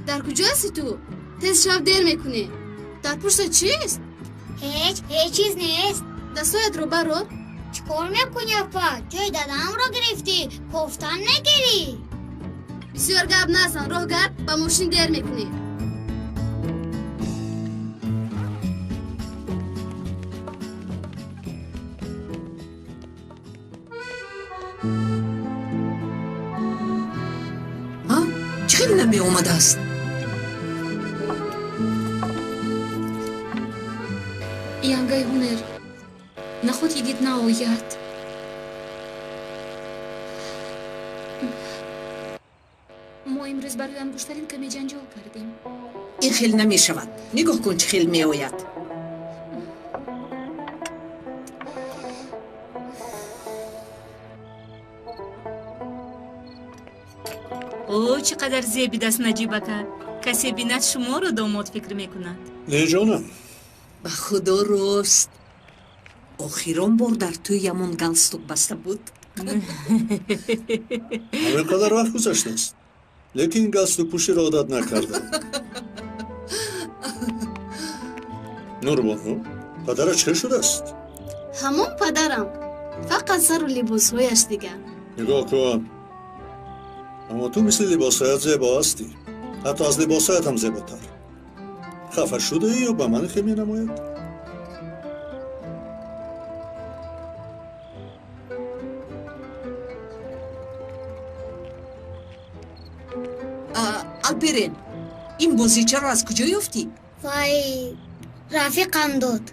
Дар куҷо ҳасти ту? Тез шав, дер мекунӣ. Дар пуштат чист? Ҳеҷ, ҳеҷ чиз нест. Дастҳоятро барор. Чӣ кор мекунӣ, апа? Ҷои дадамро гирифтӣ, кофтан мегирӣ. Бисёр гап назан, роҳ гард, ба мошин дер мекунӣ. Чӣ хел намеомадааст? Янгаи ҳунер, наход йигит наояд. Мо имрӯз барои ангуштарин каме ҷанҷол кардем. Ин хел намешавад. Нигоҳ кун, чӣ хел меояд. О, чӣ қадар зебидаст Наҷибака. Касе бинад, шуморо домод фикр мекунад. Не, ҷонам. Ба худо рост. Охирон бор дар тӯямон галстук баста буд. Ҳамин қадар вақт гузаштааст, лекин галстукпӯширо одат накардам. Нурбону, падарат чӣ шудааст? Ҳамон падарам, фақат сару либосҳояш дигар. Нигоҳ кун, аммо ту мисли либосҳоят зебо ҳастӣ, ҳатто аз либосҳоят ҳам зеботар. Хафа шудаӣ ё ба ман хе менамояд? Алперен, ин бозичаро аз куҷо ёфтӣ? Вай, рафиқам дод.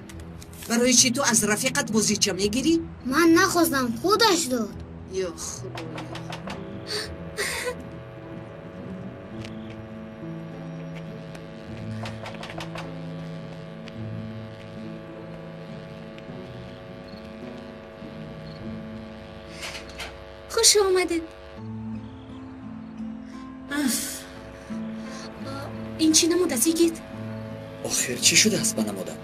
Барои чӣ ту аз рафиқат бозича мегирӣ? Ман нахостам, худаш дод. Ё худоё! Хуш омадед. Ин чӣ намуд аст, йигит? Охир чӣ шудааст ба намудам?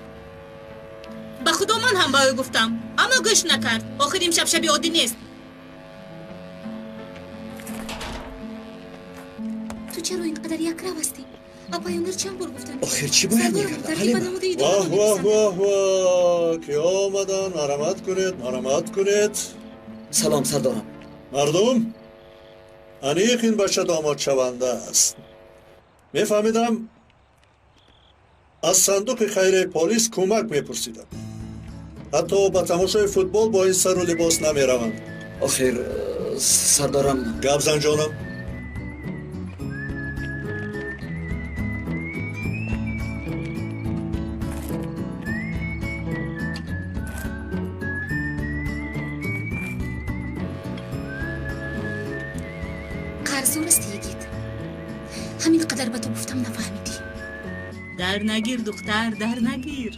Ба худо ман ҳам ба ӯ гуфтам, аммо гӯш накард. Охир имшаб шаби оддӣ нест. Ту чаро ин қадар якрав ҳастӣ? Апаёнер чанд бор гуфтам. Охир чӣ бояд мекардам, Ҳалима? Воҳ, воҳ, воҳ, воҳ, ки омадан. Марҳамат кунед, марҳамат кунед. Салом, сардорам. Мардум, аниқ ин бача домодшаванда аст. Мефаҳмидам, аз сандуқи хайраи полис кӯмак мепурсидам. Ҳатто ба тамошои футбол бо ин сару либос намераванд. Охир, сардорам. Гап зан, ҷонам. зӯр астӣ, Йигит. Ҳамин қадар ба ту гуфтам, нафаҳмидӣ. Дар нагир, духтар, дар нагир.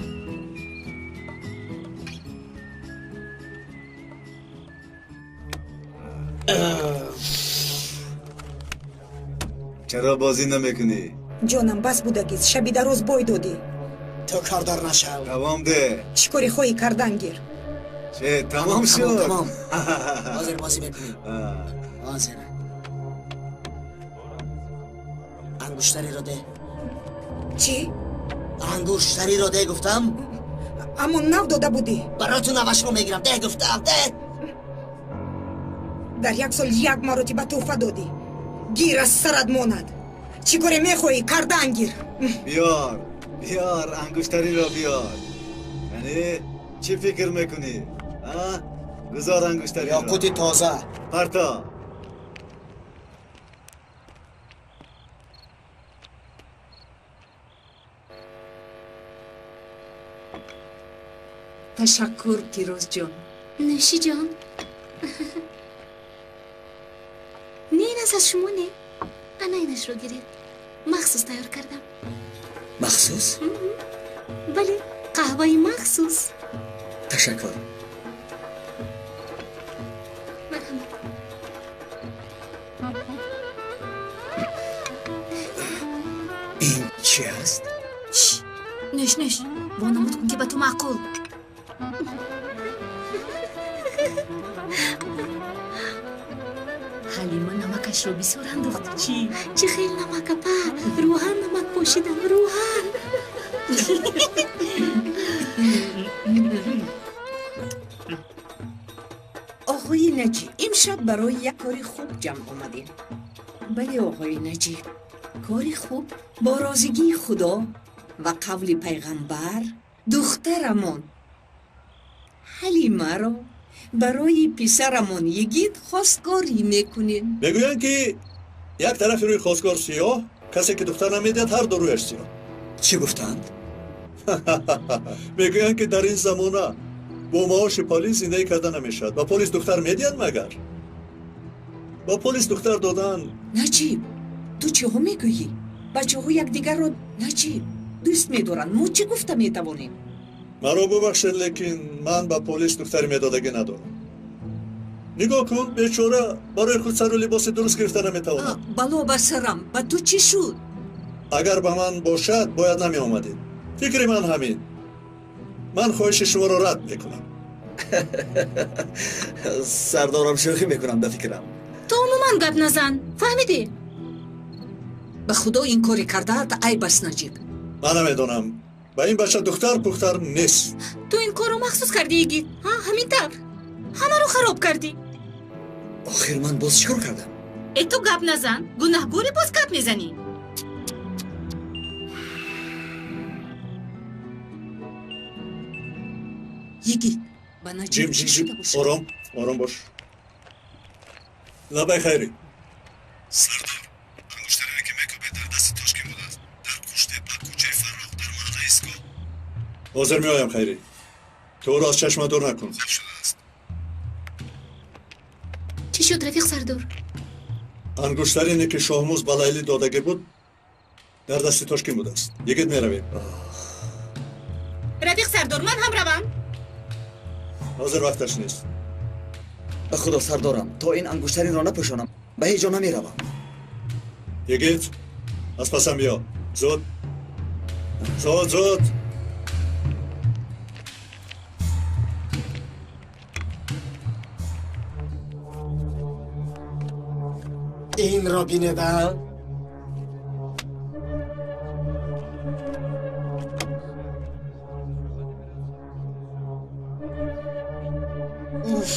Чаро бозӣ намекунӣ? Ҷонам, бас будагист, шаби дароз бой додӣ. Ту кордор нашав. Давом де. Чӣ коре хоҳӣ кардан гир. Че, тамом шуд? Тамом. Ҳозир бозӣ мекунем. Ҳозир. Ангуштариро де. Чӣ? Ангуштариро де гуфтам. Аммо нав дода будӣ. Барои ту навашро мегирам. Де гуфтам, де. Дар як сол як маротиба тӯҳфа додӣ. Гир аз сарат монад. Чӣ коре мехоҳӣ кардан гир. Биёр, биёр, ангуштариро биёр. Яъне чӣ фикр мекунӣ? А? Гузор ангуштариро. Ёқути тоза. Парто. Ташаккур, Кирозҷон. Нӯши ҷон. Не, ин аз шумо не. Ана инашро гиред. Махсус тайёр кардам. Махсус? Бале, қаҳваи махсус. Ташаккур. Марҳамат. Ин чи аст? Нӯш, нӯш. Вонамуд кун, ки ба ту маъқул. Ҳалима намакашро бисёр андохт. Чӣ? Чӣ хел намак, апа? Рӯҳан намак пошидам, рӯҳан. Оғои Наҷиб, имшаб барои як кори хуб ҷамъ омадем. Бале, оғои Наҷиб, кори хуб бо розигии Худо ва қавли пайғамбар духтарамон Ҳалимаро барои писарамон Йигит хостгорӣ мекунем. Мегӯянд, ки як тарафи рӯи хостгор сиёҳ, касе ки духтар намедиҳад, ҳар ду рӯяш сиёҳ. Чӣ гуфтанд? Мегӯянд, ки дар ин замона бо маоши полис зиндагӣ карда намешавад. Ба полис духтар медиҳанд магар? Ба полис духтар додан. Наҷиб, ту чиҳо мегӯӣ? Бачаҳо якдигарро, Наҷиб, дӯст медоранд. Мо чӣ гуфта метавонем? Маро бубахшед, лекин ман ба полис духтари медодагӣ надорам. Нигоҳ кун, бечора барои худ сару либоси дуруст гирифта наметавонад. Бало ба сарам, ба ту чӣ шуд? Агар ба ман бошад, бояд намеомадед. Фикри ман ҳамин. Ман хоҳиши шуморо рад мекунам. Сардорам, шӯхӣ мекунам, ба фикрам. Ту умуман гап назан, фаҳмидӣ? Ба Худо, ин кори кардаат айб аст, Наҷиб. Ман намедонам. Ба ин бача духтар пухтар нест. Ту ин корро махсус кардӣ, Йигит. Ҳа, ҳамин тавр. Ҳамаро хароб кардӣ. Охир ман боз чӣ кор кардам? Э, ту гап назан. Гунаҳгорӣ, боз гап мезанӣ. Йигит, ба Наҷиб чӣ шуда бошад? Ором, ором бош. Лабай, Хайрӣ. Сардор, ангуштарине ки мекӯбед, дар дасти Тошкин будааст. Дар Қуштепа, кӯчаи Фарроҳ, дар маҳаллаи Истгоҳ. Ҳозир меоям, Хайрӣ. Ту ӯро аз чашма дур накун. Шудааст. Чӣ шуд, рафиқ сардор? Ангуштарине ки Шоҳмуз ба Лайлӣ додагӣ буд, дар дасти Тошкин будааст. Йигит, меравем. Рафиқ сардор, ман ҳам равам. Ҳозир вақташ нест. Ба Худо, сардорам, то ин ангуштаринро напӯшонам, ба ҳеҷ ҷо намеравам. Йигит, аз пасам биё. Зуд, зуд, зуд. Инро бинеда. Уф.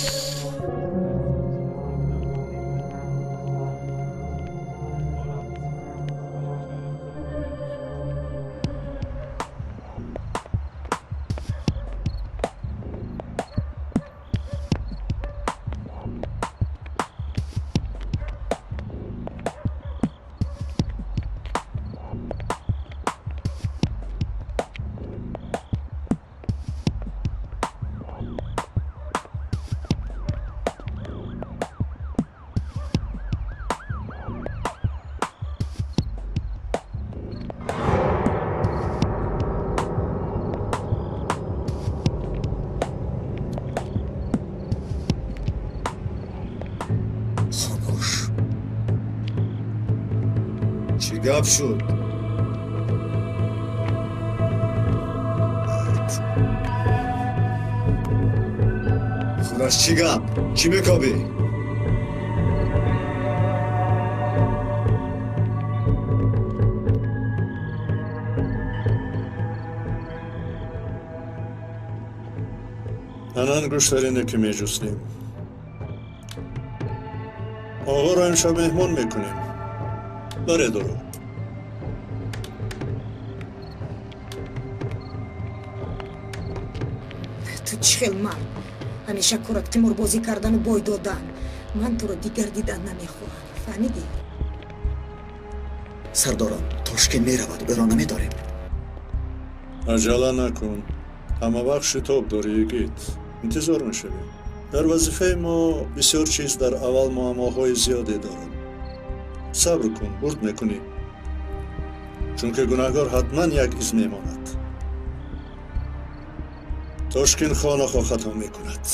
Гап шуд. Худаш чӣ гап? Чӣ мекобӣ? Ана ангуштарине ки меҷустем. Оғоро имшаб меҳмон мекунем. Баре дору. Ту чӣ хел мард? Ҳамеша корат қиморбозӣ кардану бой додан. Ман туро дигар дидан намехоҳам. Фаҳмидӣ? Сардорам, Тошкент меравад, ӯро намедорем. Аҷала накун. Ҳама вақт шитоб дорӣ, йигит. Интизор мешавем. Дар вазифаи мо бисёр чиз дар аввал муаммоҳои зиёде дорад. Сабр кун, бурд мекунӣ. Чунки гунаҳгор ҳатман як из мемонад. Тошкин хонахо хато мекунад.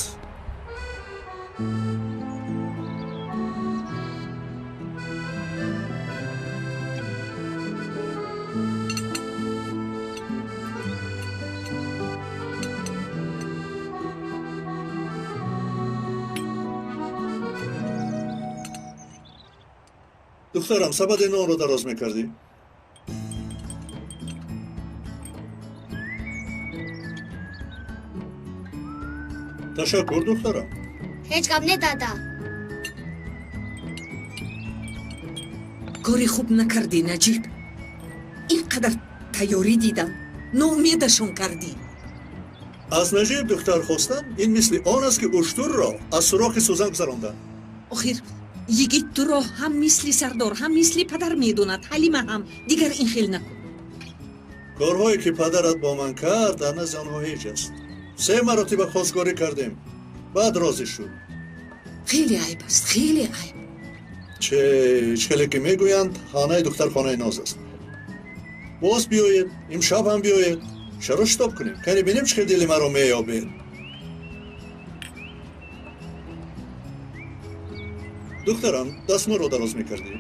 Духтарам, сабади нонро дароз мекардӣ? Ташаккур, духтарам. Ҳеҷ гап не, дада. Кори хуб накардӣ, Наҷиб. Ин қадар тайёрӣ дидам, ноумедашон кардӣ. Аз Наҷиб духтар хостан ин мисли он аст, ки уштурро аз сурохи сӯзан гузарондан. Охир йигит туро ҳам мисли сардор, ҳам мисли падар медонад. Ҳалима ҳам. Дигар ин хел накун. Корҳое ки падарат бо ман кард, дар назди онҳо ҳеҷ аст. 3 маротиба хостгорӣ кардем, баъд розӣ шуд. Хеле айб аст, хеле айб. Чӣ хеле ки мегӯянд, хонаи духтар хонаи ноз аст. Боз биёед, имшаб ҳам биёед. Чаро шитоб кунем? Кани бинем чӣ хел дили маро меёбед. Духтарам, дастморо дароз мекардӣ?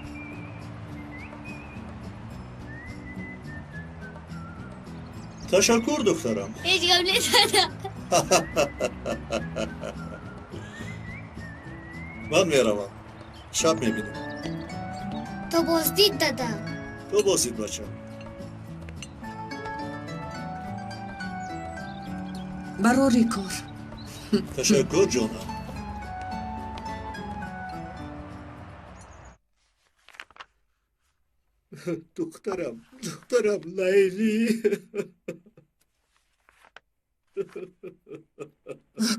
Ташаккур, духтарам. Ҳеҷ гап не, дада. Ман меравам. Шаб мебинем. То боздид, дада. То боздид, бачам. Барори кор. Ташаккур, ҷонам. Духтарам, духтарам Лайли.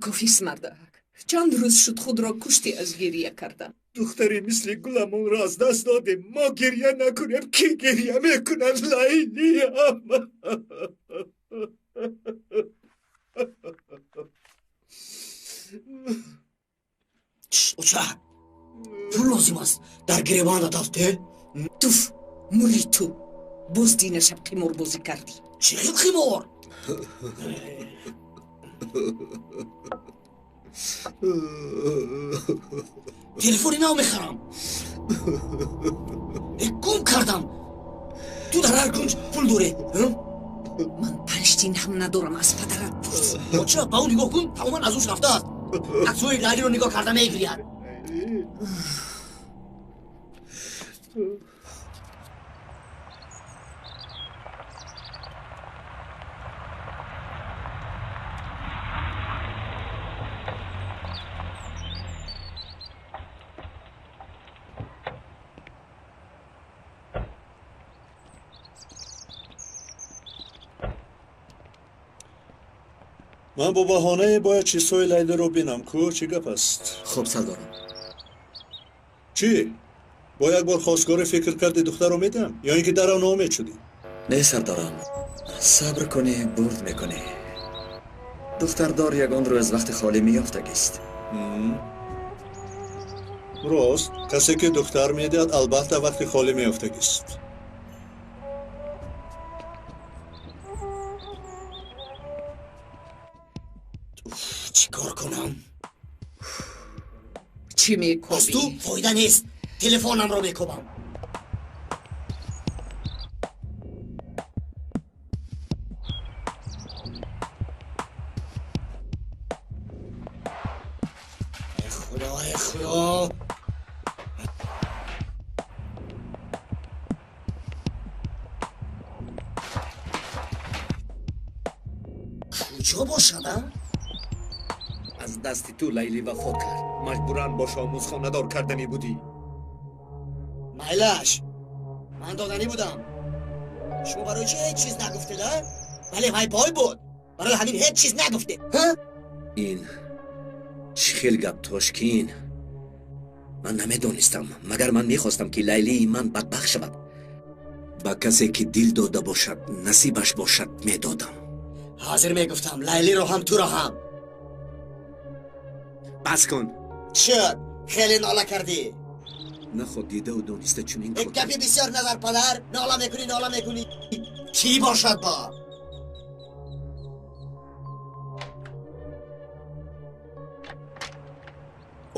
Кофист, мардак. Чанд рӯз шуд худро куштӣ аз гирия кардам. Духтари мисли гуламонро аз даст додем. Мо гирия накунем, ки гирия мекунад, Лайлиам? Оча, пул лозим аст. Дар гиребонат афте? Туф, мури ту. Боз дина шаб қиморбозӣ кардӣ. Чӣ хел қимор? Телефони нав мехарам. Гум кардам. Ту дар ҳар кунҷ пул дорӣ. Ман 5 тин ҳам надорам, аз падарат пурс. Оча, ба ӯ нигоҳ кун, тамоман аз ҳуш рафтааст. Аксҳои Лайлиро нигоҳ карда мегирияд. Ман бо баҳонае бояд чизҳои Лайлиро бинам. Ку чӣ гап аст? Хуб, сардорам. Чӣ? Бо як бор хостгорӣ фикр кардӣ духтарро медиҳам? Ё ин ки дарав ноумед шудӣ? Не, сардорам. Сабр кунӣ, бурд мекунӣ. Духтардор ягон рӯз вақти холӣ меёфтагист. Рост, касе ки духтар медиҳад, албатта вақти холӣ меёфтагист. Чӣ кор кунам? Чӣ мекобӣ? Аз ту фоида нест. Телефонамро мекобам. Худои Худо! Куҷо бошад, а? Аз дасти ту Лайли вафот кард. Маҷбуран бо Шоҳмуз хонадор карданӣ будӣ. Майлаш, ман доданӣ будам. Шумо барои чӣ ҳеҷ чиз нагуфтед, а? Вале вай бой буд. Барои ҳамин ҳеҷ чиз нагуфтед, ҳа? Ин чӣ хел гап, Тошкин? Ман намедонистам, магар ман мехостам, ки Лайлии ман бадбахт шавад. Ба касе ки дил дода бошад, насибаш бошад, медодам. Ҳозир мегуфтам, Лайлиро ҳам, туро ҳам. Бас кун. Шуд, хеле нола кардӣ. Наход дидаву дониста чунин кор. Гапи бисёр назар, падар. Нола мекунӣ, нола мекунӣ. Кӣ бошад бо?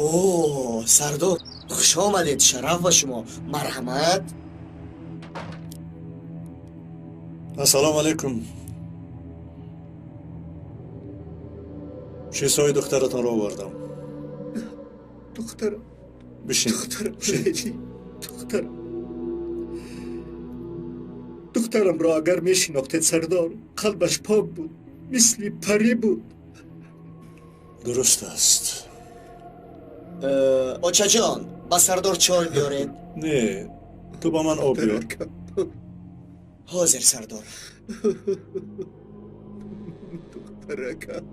О, сардор, хуш омадед, шараф ба шумо. Марҳамат. Ассалому алайкум. Чизҳои духтаратонро овардам. Духтарам. Бишин. Духтарам, Лейли, духтарам. Духтарамро агар мешинохтед, сардор, қалбаш пок буд, мисли парӣ буд. Дуруст аст. Очаҷон, ба сардор чой биёред. Не, ту ба ман об биёр. Ҳозир, сардор. Духтаракам.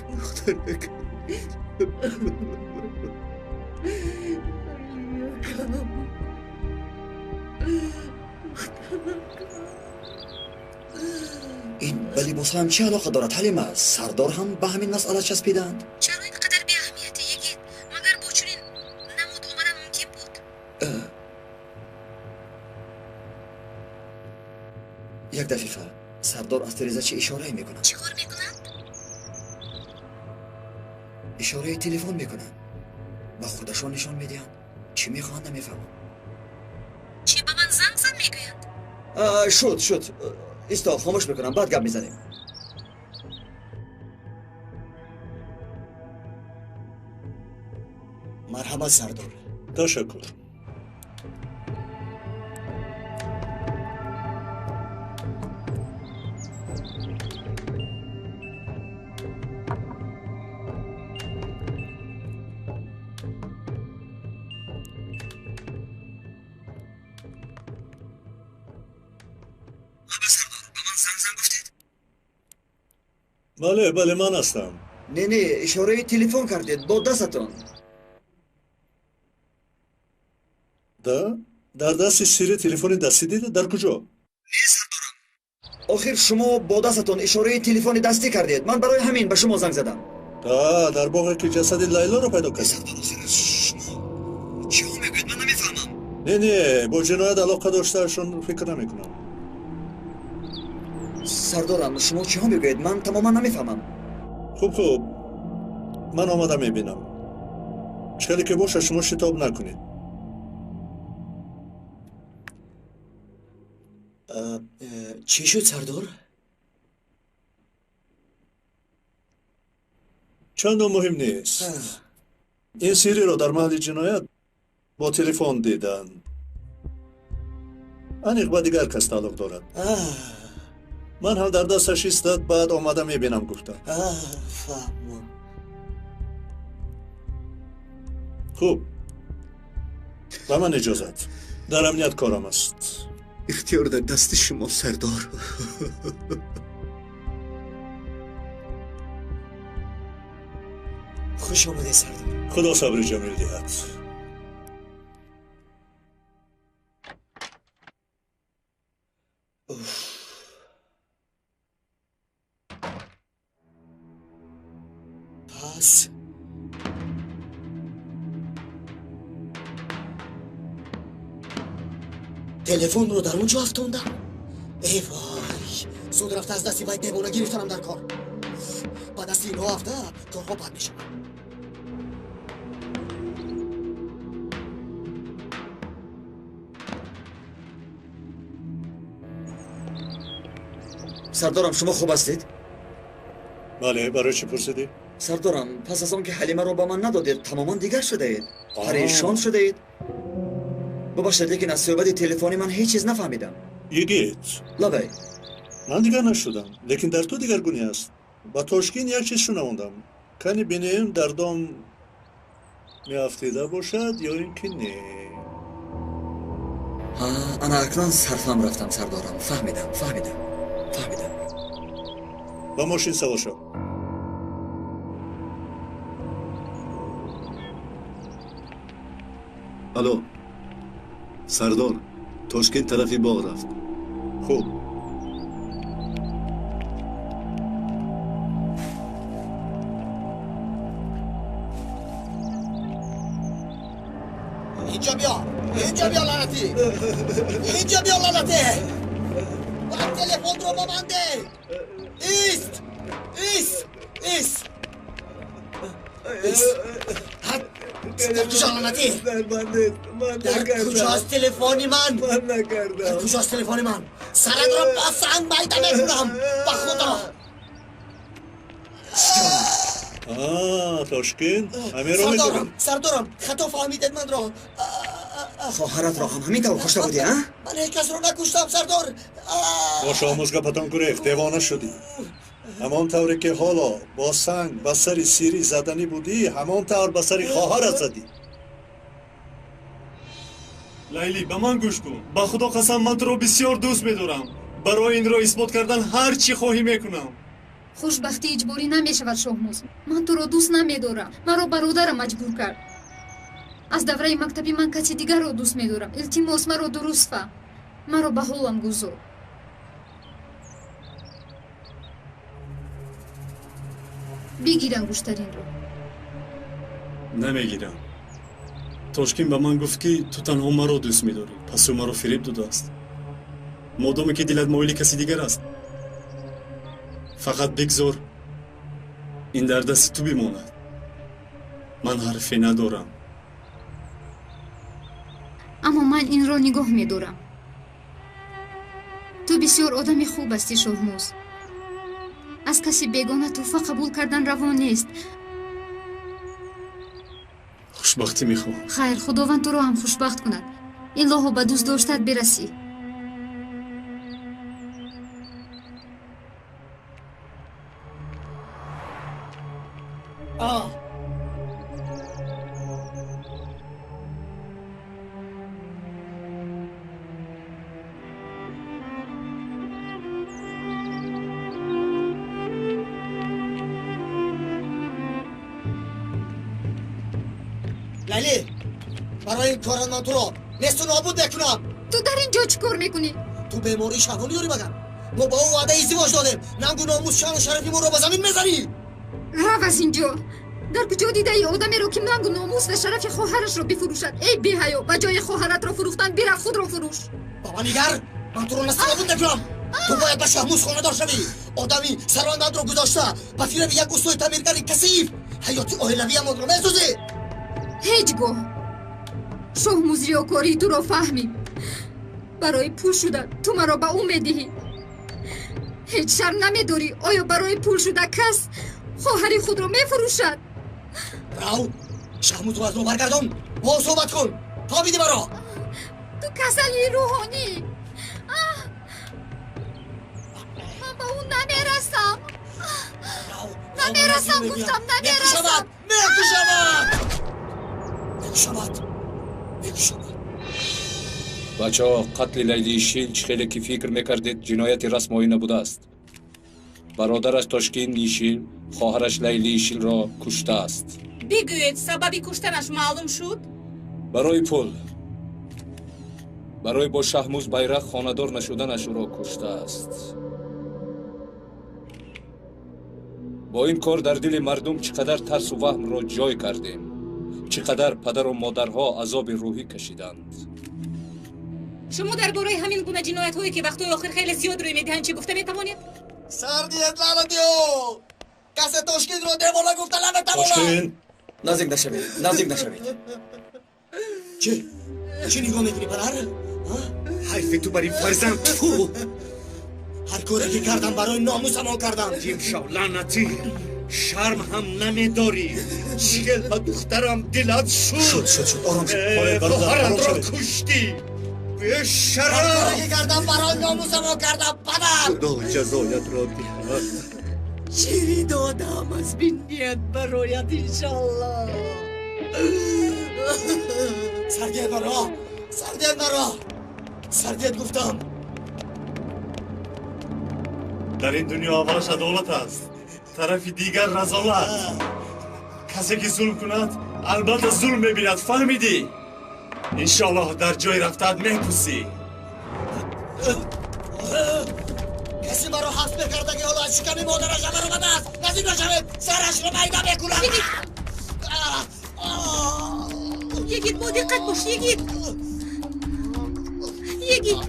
Духтаракам. Ин ба либосҳоям чӣ алоқа дорад, Ҳалима? Сардор ҳам ба ҳамин масъала часпиданд. Чаро ин қадар беаҳамияти, йигит? Магар бо чунин намуд омадан мумкин буд? Як дақиқа. Сардор аз тиреза чӣ ишорае мекунад? Чӣ кор мекунанд? Ишораи телефон мекунанд. Ба худашон нишон медиҳанд. Чӣ мехоҳанд, намефаҳмам. Чӣ ба ман занг зад мегӯянд? Шуд, шуд. Исто, хомӯш мекунам, баъд гап мезанем. Марҳамат, сардор. Ташаккур. Бале, бале, ман ҳастам. Не, не, ишораи телефон кардед бо дастатон. Да? Дар дасти сири телефони дастӣ дида? Дар куҷо? Не, сардорам. Охир шумо бо дастатон ишораи телефони дастӣ кардед. Ман барои ҳамин ба шумо занг задам. Да, дар боғе ки ҷасади Лайлоро пайдо кардед. Шумо чиҳо мегӯед, ман намефаҳмам. Не, не, бо ҷиноят алоқа доштаашон фикр намекунам. Сардорам, шумо чиҳо мегӯед? Ман тамоман намефаҳмам. Хуб, хуб, ман омада мебинам. Чӣ хеле ки бошад, шумо шитоб накунед. Чӣ шуд, сардор? Чандон муҳим нест. Ин сириро дар маҳалли ҷиноят бо телефон диданд. Аниқ ба дигар кас тааллуқ дорад. Ман ҳам дар дасташ истад, баъд омада мебинам гуфтам. Фаҳмам. Хуб, ба ман иҷозат. Дар амният корам аст. Ихтиёр дар дасти шумо, сардор. Хуш омадед, сардор. Худо сабри ҷамил диҳад. Пас телефонро дар он ҷо афтондам. Эй вой, зуд рафта аз дасти вай девона гирифтанам дар кор. Ба дасти инҳо афта корҳо бад мешавад. Сардорам, шумо хуб ҳастед? Бале, барои чӣ пурсидӣ? Сардорам, пас аз он ки Ҳалимаро ба ман надодед, тамоман дигар шудаед, парешон шудаед. Бубахшед, лекин аз суҳбати телефонӣ ман ҳеҷ чиз нафаҳмидам. Йигит. Лабай. Ман дигар нашудам, лекин дар ту дигаргунӣ аст. Ба Тошкин як чиз шунавондам. Кани бинем дар дом меафтида бошад ё ин ки не. Ана акнун сарфам рафтам, сардорам. Фаҳмидам, фаҳмидам, фаҳмидам. Ба мошин савор шав. Алло, сардор, Тошкент тарафи боғ рафт. Хуб. Инҷо биё, инҷо биё лаънатӣ, инҷо биё лаънатӣ. Ва телефонро ба ман деҳ. Ист, ист, ист, ист. Дар куҷо лаънатӣ? Дар куҷост телефони ман? Дар куҷост телефони ман? Саратро ба санг майда мекунам, ба Худо. Тошкин, ҳамеро медонам. Сардорам, хато фаҳмидед манро. Хоҳаратро ҳам ҳамин тавр кушта будӣ, а? Ман ҳеҷ касро накуштам, сардор. Бо Шоҳмуз гапатон гурехт, девона шудӣ. Ҳамон тавре ки ҳоло бо санг ба сари сирӣ заданӣ будӣ, ҳамон тавр ба сари хоҳарат задӣ. Лайлӣ, ба ман гӯш кун. Ба Худо қасам, ман туро бисёр дӯст медорам. Барои инро исбот кардан ҳар чӣ хоҳӣ мекунам. Хушбахтӣ иҷборӣ намешавад, Шоҳмуз. Ман туро дӯст намедорам. Маро бародарам маҷбур кард. Аз давраи мактабӣ ман каси дигарро дӯст медорам. Илтимос, маро дуруст фаҳм. Маро ба ҳолам гузор. Бигир ангуштаринро. Намегирам. Тошкин ба ман гуфт, ки ту танҳо маро дӯст медорӣ. Пас ӯ маро фиреб додааст. Модоме ки дилат моили каси дигар аст, фақат бигзор ин дар дасти ту бимонад. Ман ҳарфе надорам. Аммо ман инро нигоҳ медорам. Ту бисёр одами хуб ҳастӣ, Шоҳмуз. Аз каси бегона тӯҳфа қабул кардан раво нест. Хушбахтӣ мехоҳам. Хайр, Худованд туро ҳам хушбахт кунад. Илоҳо ба дӯст доштат бирасӣ. Лайлӣ, барои ин корат ман туро несту нобуд мекунам. Ту дар ин ҷо чӣ кор мекунӣ? Ту бемории шаҳвонӣ дорӣ магар? Мо ба ӯ ваъдаи издивоҷ додем. Нангу номус, шаъну шарафи моро ба замин мезанӣ. Рав аз ин ҷо. Дар куҷо дидаи одамеро, ки нангу номус ва шарафи хоҳарашро бифурӯшад? Эй беҳаё, ба ҷои хоҳаратро фурӯхтан бирав худро фурӯш. Ба ман нигар, ман туро несту нобуд мекунам. Ту бояд ба Шоҳмуз хонадор шавӣ. Одами сарвандандро гузошта ба фиреби як устои таъмиргари касиф ҳаёти оилавиамонро месӯзӣ. Ҳеҷ гоҳ Шоҳмуз риёкории туро фаҳмид. Барои пул шуда ту маро ба ӯ медиҳӣ. Ҳеҷ шарм намедорӣ. Оё барои пул шуда кас хоҳари худро мефурӯшад? Рав, Шоҳмузро аз мо баргардон. Бо ӯ суҳбат кун. Фаҳмидӣ маро? Ту касали рӯҳонӣ. Ман ба ӯ намерасам. Намерасам, гуфтам, намерасам. Мекушамад! Мекушамад! Мекушамад! Бачаҳо, қатли Лайли Ишил чӣ хеле ки фикр мекардед, ҷинояти расмоӣ набудааст. Бародараш Тошкин Ишил хоҳараш Лайли Ишилро куштааст. Бигӯед, сабаби куштанаш маълум шуд? Барои пул. Барои бо Шаҳмуз Байрақ хонадор нашуданаш ӯро куштааст. Бо ин кор дар дили мардум чӣ қадар тарсу ваҳмро ҷой кардем, чӣ қадар падару модарҳо азоби рӯҳӣ кашиданд. Шумо дар бораи ҳамин гуна ҷиноятҳое, ки вақтҳои охир хеле зиёд рӯй медиҳанд, чӣ гуфта метавонед? Сардият лаънатиё! Касе Тошкинро девона гуфта наметавонад! Тошкин! Наздик нашавед, наздик нашавед. Чӣ? Чӣ нигоҳ мекунӣ, падар? Ҳайфи ту бар ин фарзанд! Тфу! Ҳар Коре ки кардам барои номусамон кардам. Ҷим шав, лаънатӣ! Шарм ҳам намедорӣ. Чӣ хел ба духтарам дилат шуд? Шуд, шуд, шуд, ором шуд. Хоҳаратро куштӣ. Бешарам! Коре ки кардам барои номусамон кардам, падар! Худо ҷазоятро диҳад. Шири додам аз бинният барояд, иншаллоҳ. Сардият маро! Сардият маро! Сардият гуфтам. Дар ин дунё аввалаш адолат аст, тарафи дигар разолат. Касе ки зулм кунад, албатта зулм мебинад, фаҳмидӣ? Иншоаллоҳ дар ҷои рафтаат мепӯсӣ. Касе маро ҳабс мекардаги ҳоло аз шиками модараш баромадааст. Наздик нашавед, сарашро майда мекунам. Йигит, бо диққат бош, Йигит! Йигит!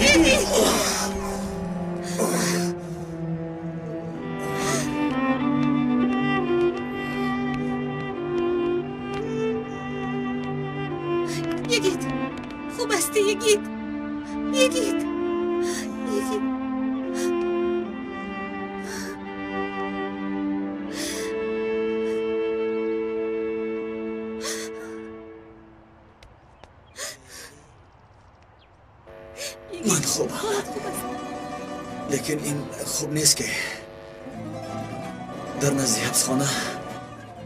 Йигит! Йигит! Хуб ҳастӣ, Йигит? Йигит! Йигит! Ман хубам, лекин ин хуб нест, ки дар назди ҳабсхона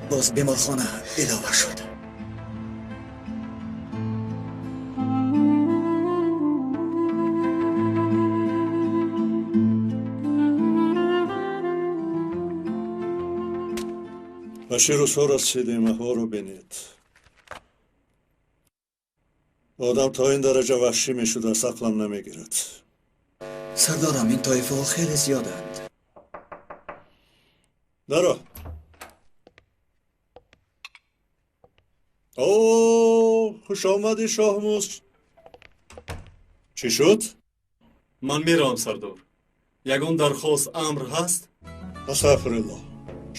боз беморхона илова шуд. Ба чӣ рӯзҳо расидем, аҳворо бинед. Одам то ин дараҷа ваҳшӣ мешудааст, ақлам намегирад. Сардорам, ин тоифаҳо хеле зиёданд. Даро. О, хуш омадӣ, Шоҳмуз. Чӣ шуд? Ман меравам, сардор. Ягон дархост, амр ҳаст? Астағфируллоҳ.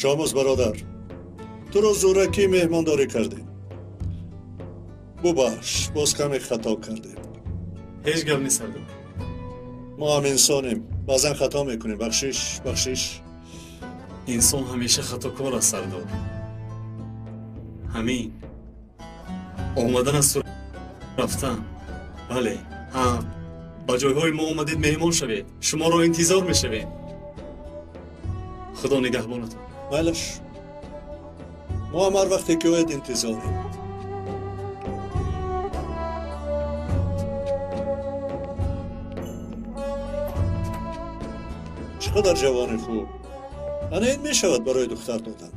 Шоҳмуз бародар, туро зӯракӣ меҳмондорӣ кардем. Бубахш, боз каме хато кардем. Ҳеҷ гап нест, сардор. Мо ҳам инсонем, баъзан хато мекунем. Бахшиш, бахшиш. Инсон ҳамеша хатокор аст, сардор. Ҳамин омадан асту рафтан. Бале, ҳа, ба ҷойҳои мо омадед, меҳмон шавед. Шуморо интизор мешавем. Худо нигаҳбонатон. Майлаш, мо ҳам ҳар вақте ки ояд интизорем. Чӣ қадар ҷавони хуб! Ана ин мешавад барои духтар додан.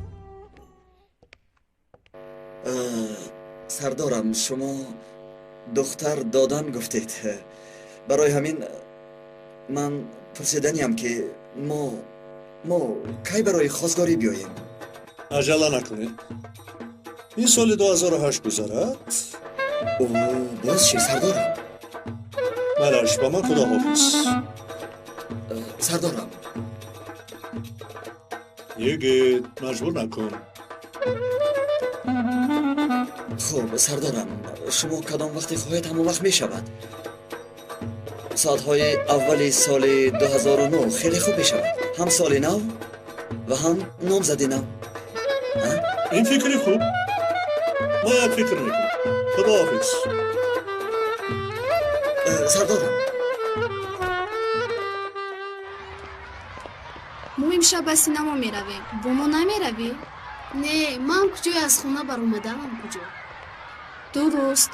Сардорам, шумо духтар додан гуфтед. Барои ҳамин ман пурсиданиям, ки мо кай барои хостгорӣ биёем? Аҷала накунед. Ин соли 2008 гузарад. О, боз чӣ, сардорам? Майлаш, ба ман худоҳофиз. Сардорам. Йигит, маҷбур накун. Хуб, сардорам, шумо кадом вақте хоҳед, ҳамон вақт мешавад. Соатҳои аввали соли 2009 хеле хуб мешавад. Ҳам соли нав ва ҳам номзади нав. Ин фикри хуб. Мо як фикр мекунем. Худоҳофиз. Сардорам. Мо имшаб ба синамо меравем. Бо мо намеравӣ? Не, ман куҷое аз хона баромадаам, куҷо? Дуруст.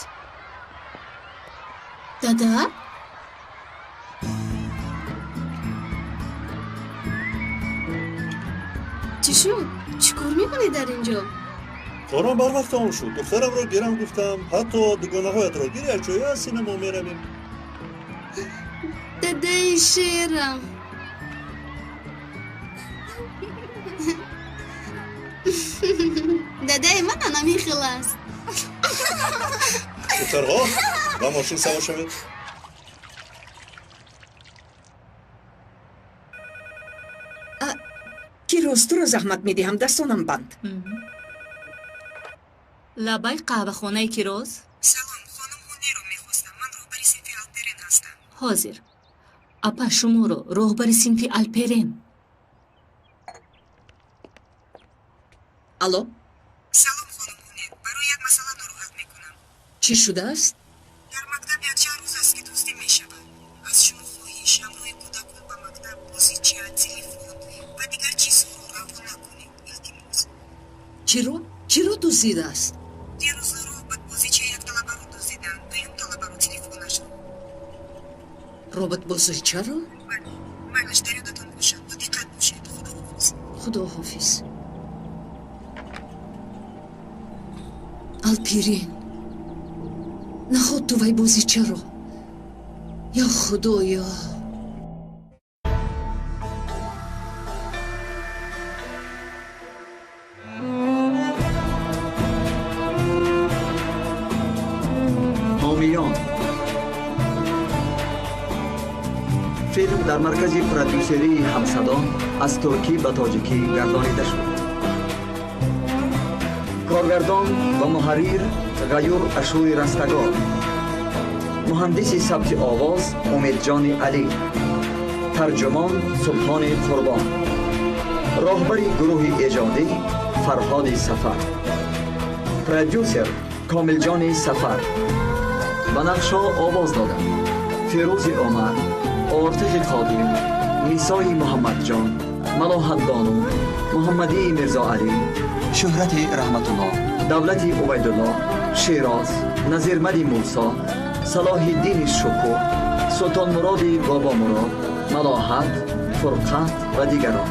Дада? Чӣ шуд? Чӣ кор мекунӣ дар ин ҷо? Корам барвақт тамом шуд. Духтарамро гирам гуфтам, ҳатто дугонаҳоятро гир, якҷоя аз синамо меравем. Дадаи шерам. Дадаи ман ҳамин хел аст. Духтарҳо, ба мошин савор шавед. Кироз, туро заҳмат медиҳам, дастонам банд. Лабай, қаҳвахонаи Кироз. Салом, хонум Ҳунеро мехостам. Ман роҳбари синфи Алперен ҳастам. Ҳозир. Апа, шуморо роҳбари синфи Алперен. Алло? Салом, хонум Ҳунер. Барои як масъала нороҳат мекунам. Чӣ шудааст? Дар мактаб якчанд рӯз аст, ки дуздӣ мешавад. Аз шумо хоҳиш, ҳамроҳи кӯдакон ба мактаб бозича, телефон ва дигар чизҳоро равон накунед. Илтимос. Чиро? Чиро дуздидааст? Дирӯз роботбозичаи як талабаро дуздиданд, дуюм талабаро телефонашро. Роботбозичаро? Бале. Майлаш, дар ёдатон бошад. Бо диққат бошед. Худоҳофиз. Худоҳофиз. Алпирин, наход ту вай бозичаро? Ё Худоё! Ҳомиён. Филм дар маркази продюсерии Ҳамсадо аз туркӣ ба тоҷикӣ гардонида шуд. Коргардон ва муҳаррир Ғаюр Ашури Растагор, муҳандиси сабти овоз Умедҷони Алӣ, тарҷумон Субҳони Қурбон, роҳбари гурӯҳи эҷодӣ Фарҳоди Сафар, продюсер Комилҷони Сафар. Ба нақшҳо овоз доданд Фирӯзи Умар, Ортихи Қодир, Нисои Муҳаммадҷон, Малоҳатбону, Муҳаммадии Мирзоалӣ, Шӯҳрати Раҳматулло, Давлати Убайдулло, Шероз, Назирмади Мусо, Салоҳиддини Шукӯҳ, Султонмуроди Бобомурод, Малоҳат, Фурқат ва дигарон.